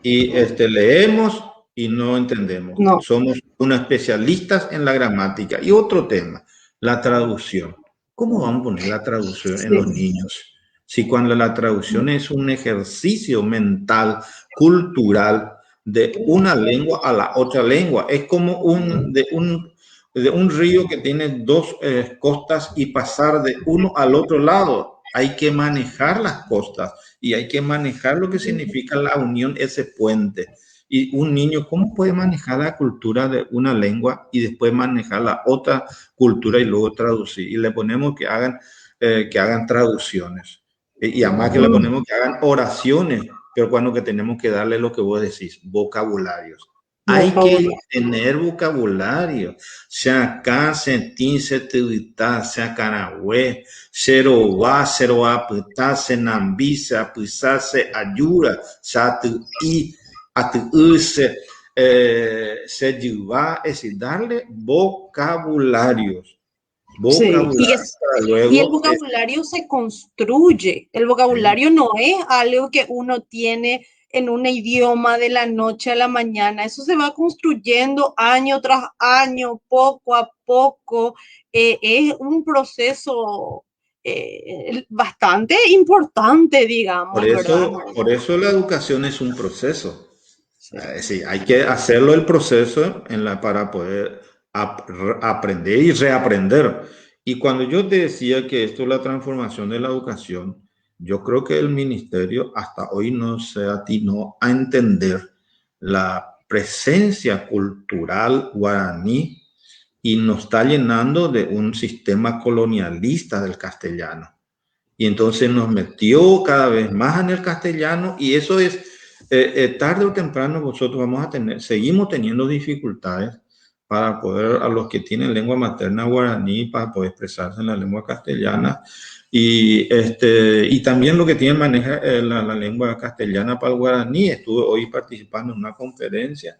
y leemos y no entendemos. No. Somos unos especialistas en la gramática. Y otro tema, la traducción. ¿Cómo vamos a poner la traducción en los niños? Si cuando la traducción es un ejercicio mental, cultural, de una lengua a la otra lengua. Es como de un río que tiene dos costas y pasar de uno al otro lado. Hay que manejar las costas y hay que manejar lo que significa la unión, ese puente. Y un niño, ¿cómo puede manejar la cultura de una lengua y después manejar la otra cultura y luego traducir? Y le ponemos que hagan traducciones. Y además que le ponemos que hagan oraciones, pero cuando que tenemos que darle lo que vos decís, vocabularios. Hay que tener vocabulario. Che akã, che tĩ, che tyvyta, che akãrague, che rova, che rovapytã, che nambi, che apysa, che ajúra, che aty'i, aty'y, che, eh, che jyva, es decir, darle vocabularios. Sí, y, el vocabulario se construye. El vocabulario no es algo que uno tiene en un idioma de la noche a la mañana. Eso se va construyendo año tras año, poco a poco. Es un proceso bastante importante, digamos. Por eso la educación es un proceso. Sí. Hay que hacerlo el proceso en la, para poder aprender y reaprender. Y cuando yo te decía que esto es la transformación de la educación, yo creo que el ministerio hasta hoy no se atinó a entender la presencia cultural guaraní y nos está llenando de un sistema colonialista del castellano. Y entonces nos metió cada vez más en el castellano y eso es, tarde o temprano vosotros vamos a tener, seguimos teniendo dificultades para poder, a los que tienen lengua materna guaraní, para poder expresarse en la lengua castellana. Y también lo que tienen maneja la lengua castellana para el guaraní. Estuve hoy participando en una conferencia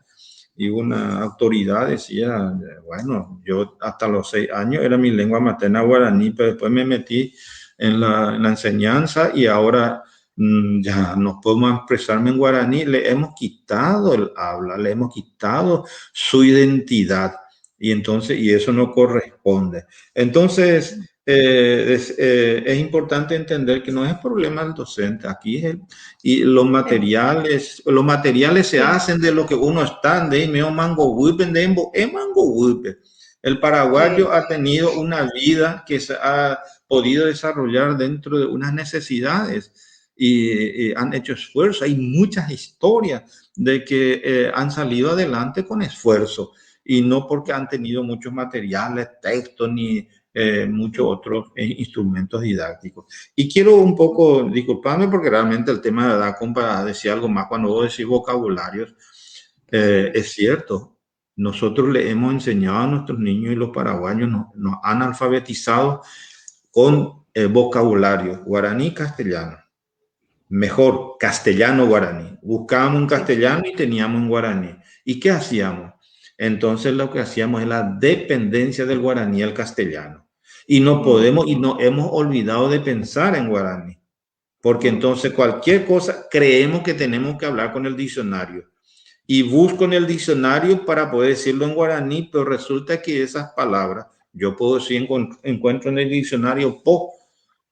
y una autoridad decía, bueno, yo hasta los 6 años era mi lengua materna guaraní, pero después me metí en la enseñanza y ahora ya no puedo más expresarme en guaraní. Le hemos quitado el habla, le hemos quitado su identidad y entonces, y eso no corresponde. Entonces, es importante entender que no es problema del docente, aquí es el, y los materiales se hacen de lo que uno está, de medio mango de mango. El paraguayo ha tenido una vida que se ha podido desarrollar dentro de unas necesidades y han hecho esfuerzo. Hay muchas historias de que han salido adelante con esfuerzo y no porque han tenido muchos materiales, textos ni muchos otros instrumentos didácticos. Y quiero un poco, disculparme porque realmente el tema de da para decir algo más cuando vos decís vocabularios, es cierto, nosotros le hemos enseñado a nuestros niños y los paraguayos nos han alfabetizado con vocabulario guaraní castellano. Mejor, castellano guaraní. Buscábamos un castellano y teníamos un guaraní. ¿Y qué hacíamos? Entonces lo que hacíamos es la dependencia del guaraní al castellano. Y no podemos y no hemos olvidado de pensar en guaraní. Porque entonces cualquier cosa creemos que tenemos que hablar con el diccionario. Y busco en el diccionario para poder decirlo en guaraní, pero resulta que esas palabras, yo puedo decir, encuentro en el diccionario po,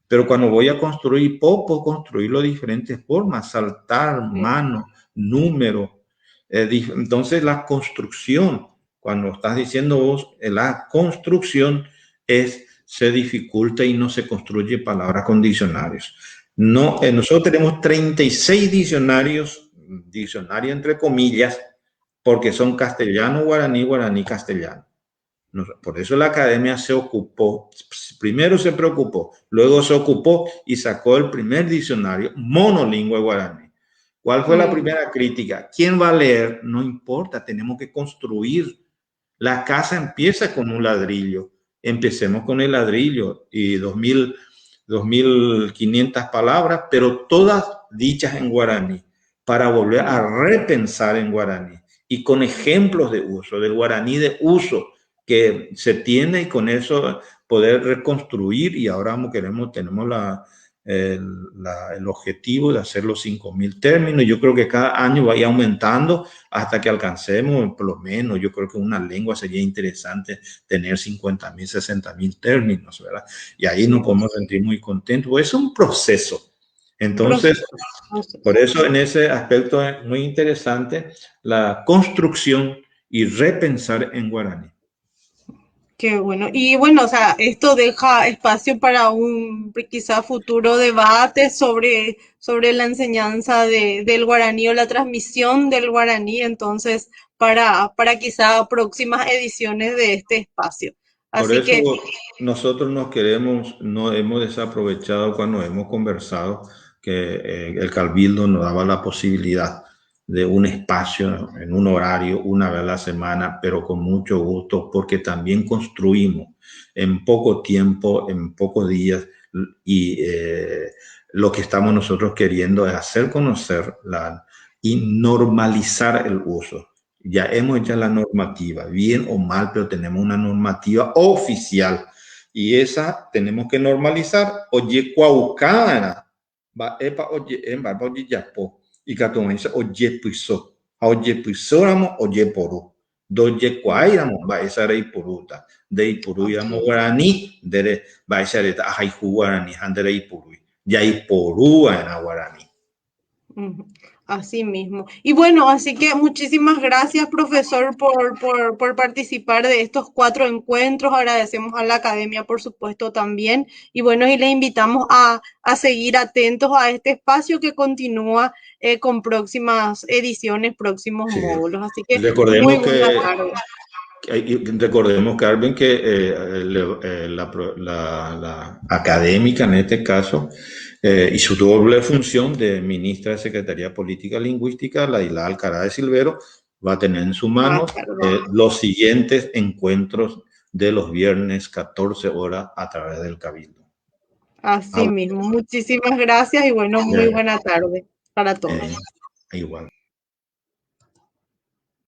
pero cuando voy a construir po, puedo construirlo de diferentes formas, saltar, mano, número. Entonces la construcción, cuando estás diciendo vos, la construcción se dificulta y no se construye palabras con diccionarios. No, nosotros tenemos 36 diccionarios, diccionario entre comillas, porque son castellano, guaraní, guaraní, castellano. Por eso la academia se ocupó, primero se preocupó, luego se ocupó y sacó el primer diccionario monolingüe guaraní. ¿Cuál fue la primera crítica? ¿Quién va a leer? No importa, tenemos que construir. La casa empieza con un ladrillo. Empecemos con el ladrillo y 2000, 2500 palabras, pero todas dichas en guaraní, para volver a repensar en guaraní y con ejemplos de uso, del guaraní de uso que se tiene y con eso poder reconstruir y ahora queremos, tenemos el objetivo de hacer los 5.000 términos. Yo creo que cada año va a ir aumentando hasta que alcancemos, por lo menos, yo creo que una lengua sería interesante tener 50.000, 60.000 términos, ¿verdad? Y ahí nos podemos sentir muy contentos. Es un proceso. Entonces, por eso en ese aspecto es muy interesante la construcción y repensar en guaraní. Qué bueno. Y bueno, o sea, esto deja espacio para un quizá futuro debate sobre la enseñanza del guaraní o la transmisión del guaraní, entonces, para quizá próximas ediciones de este espacio. Por eso que... nosotros nos queremos, no hemos desaprovechado cuando hemos conversado que eh, el Cabildo nos daba la posibilidad de un espacio en un horario una vez a la semana, pero con mucho gusto, porque también construimos en poco tiempo, en pocos días, y eh, lo que estamos nosotros queriendo es hacer conocer la, y normalizar el uso. Ya hemos hecho la normativa, bien o mal, pero tenemos una normativa oficial y esa tenemos que normalizar. Oye, cuaucana, mba'épa oje'e, mba'épa ojejapo, ikatu hag̃uáicha ojepyso, ha ojepysóramo ojeporu. Ndojekuaáiramo mba'éicha reipurúta, ndeipurúiramo guarani, nde mba'éicha eréta ahayhu guarani ha ndereipurúi. Jaiporuva'erã guarani. Así mismo. Y bueno, así que muchísimas gracias, profesor, por, por, por, participar de estos cuatro encuentros. Agradecemos a la academia, por supuesto, también. Y bueno, y le invitamos a, a seguir atentos a este espacio que continúa eh, con próximas ediciones, próximos módulos. Así que recordemos muy buena que, tarde. Recordemos, Carmen, que eh, eh, la, la, la, académica en este caso eh, y su doble función de ministra de Secretaría Política Lingüística, la Isla Alcaraz de Silvero, va a tener en su mano ah, los siguientes encuentros de los viernes 14 horas a través del Cabildo. Así ah, mismo, muchísimas gracias y bueno, muy buena tarde para todos. igual.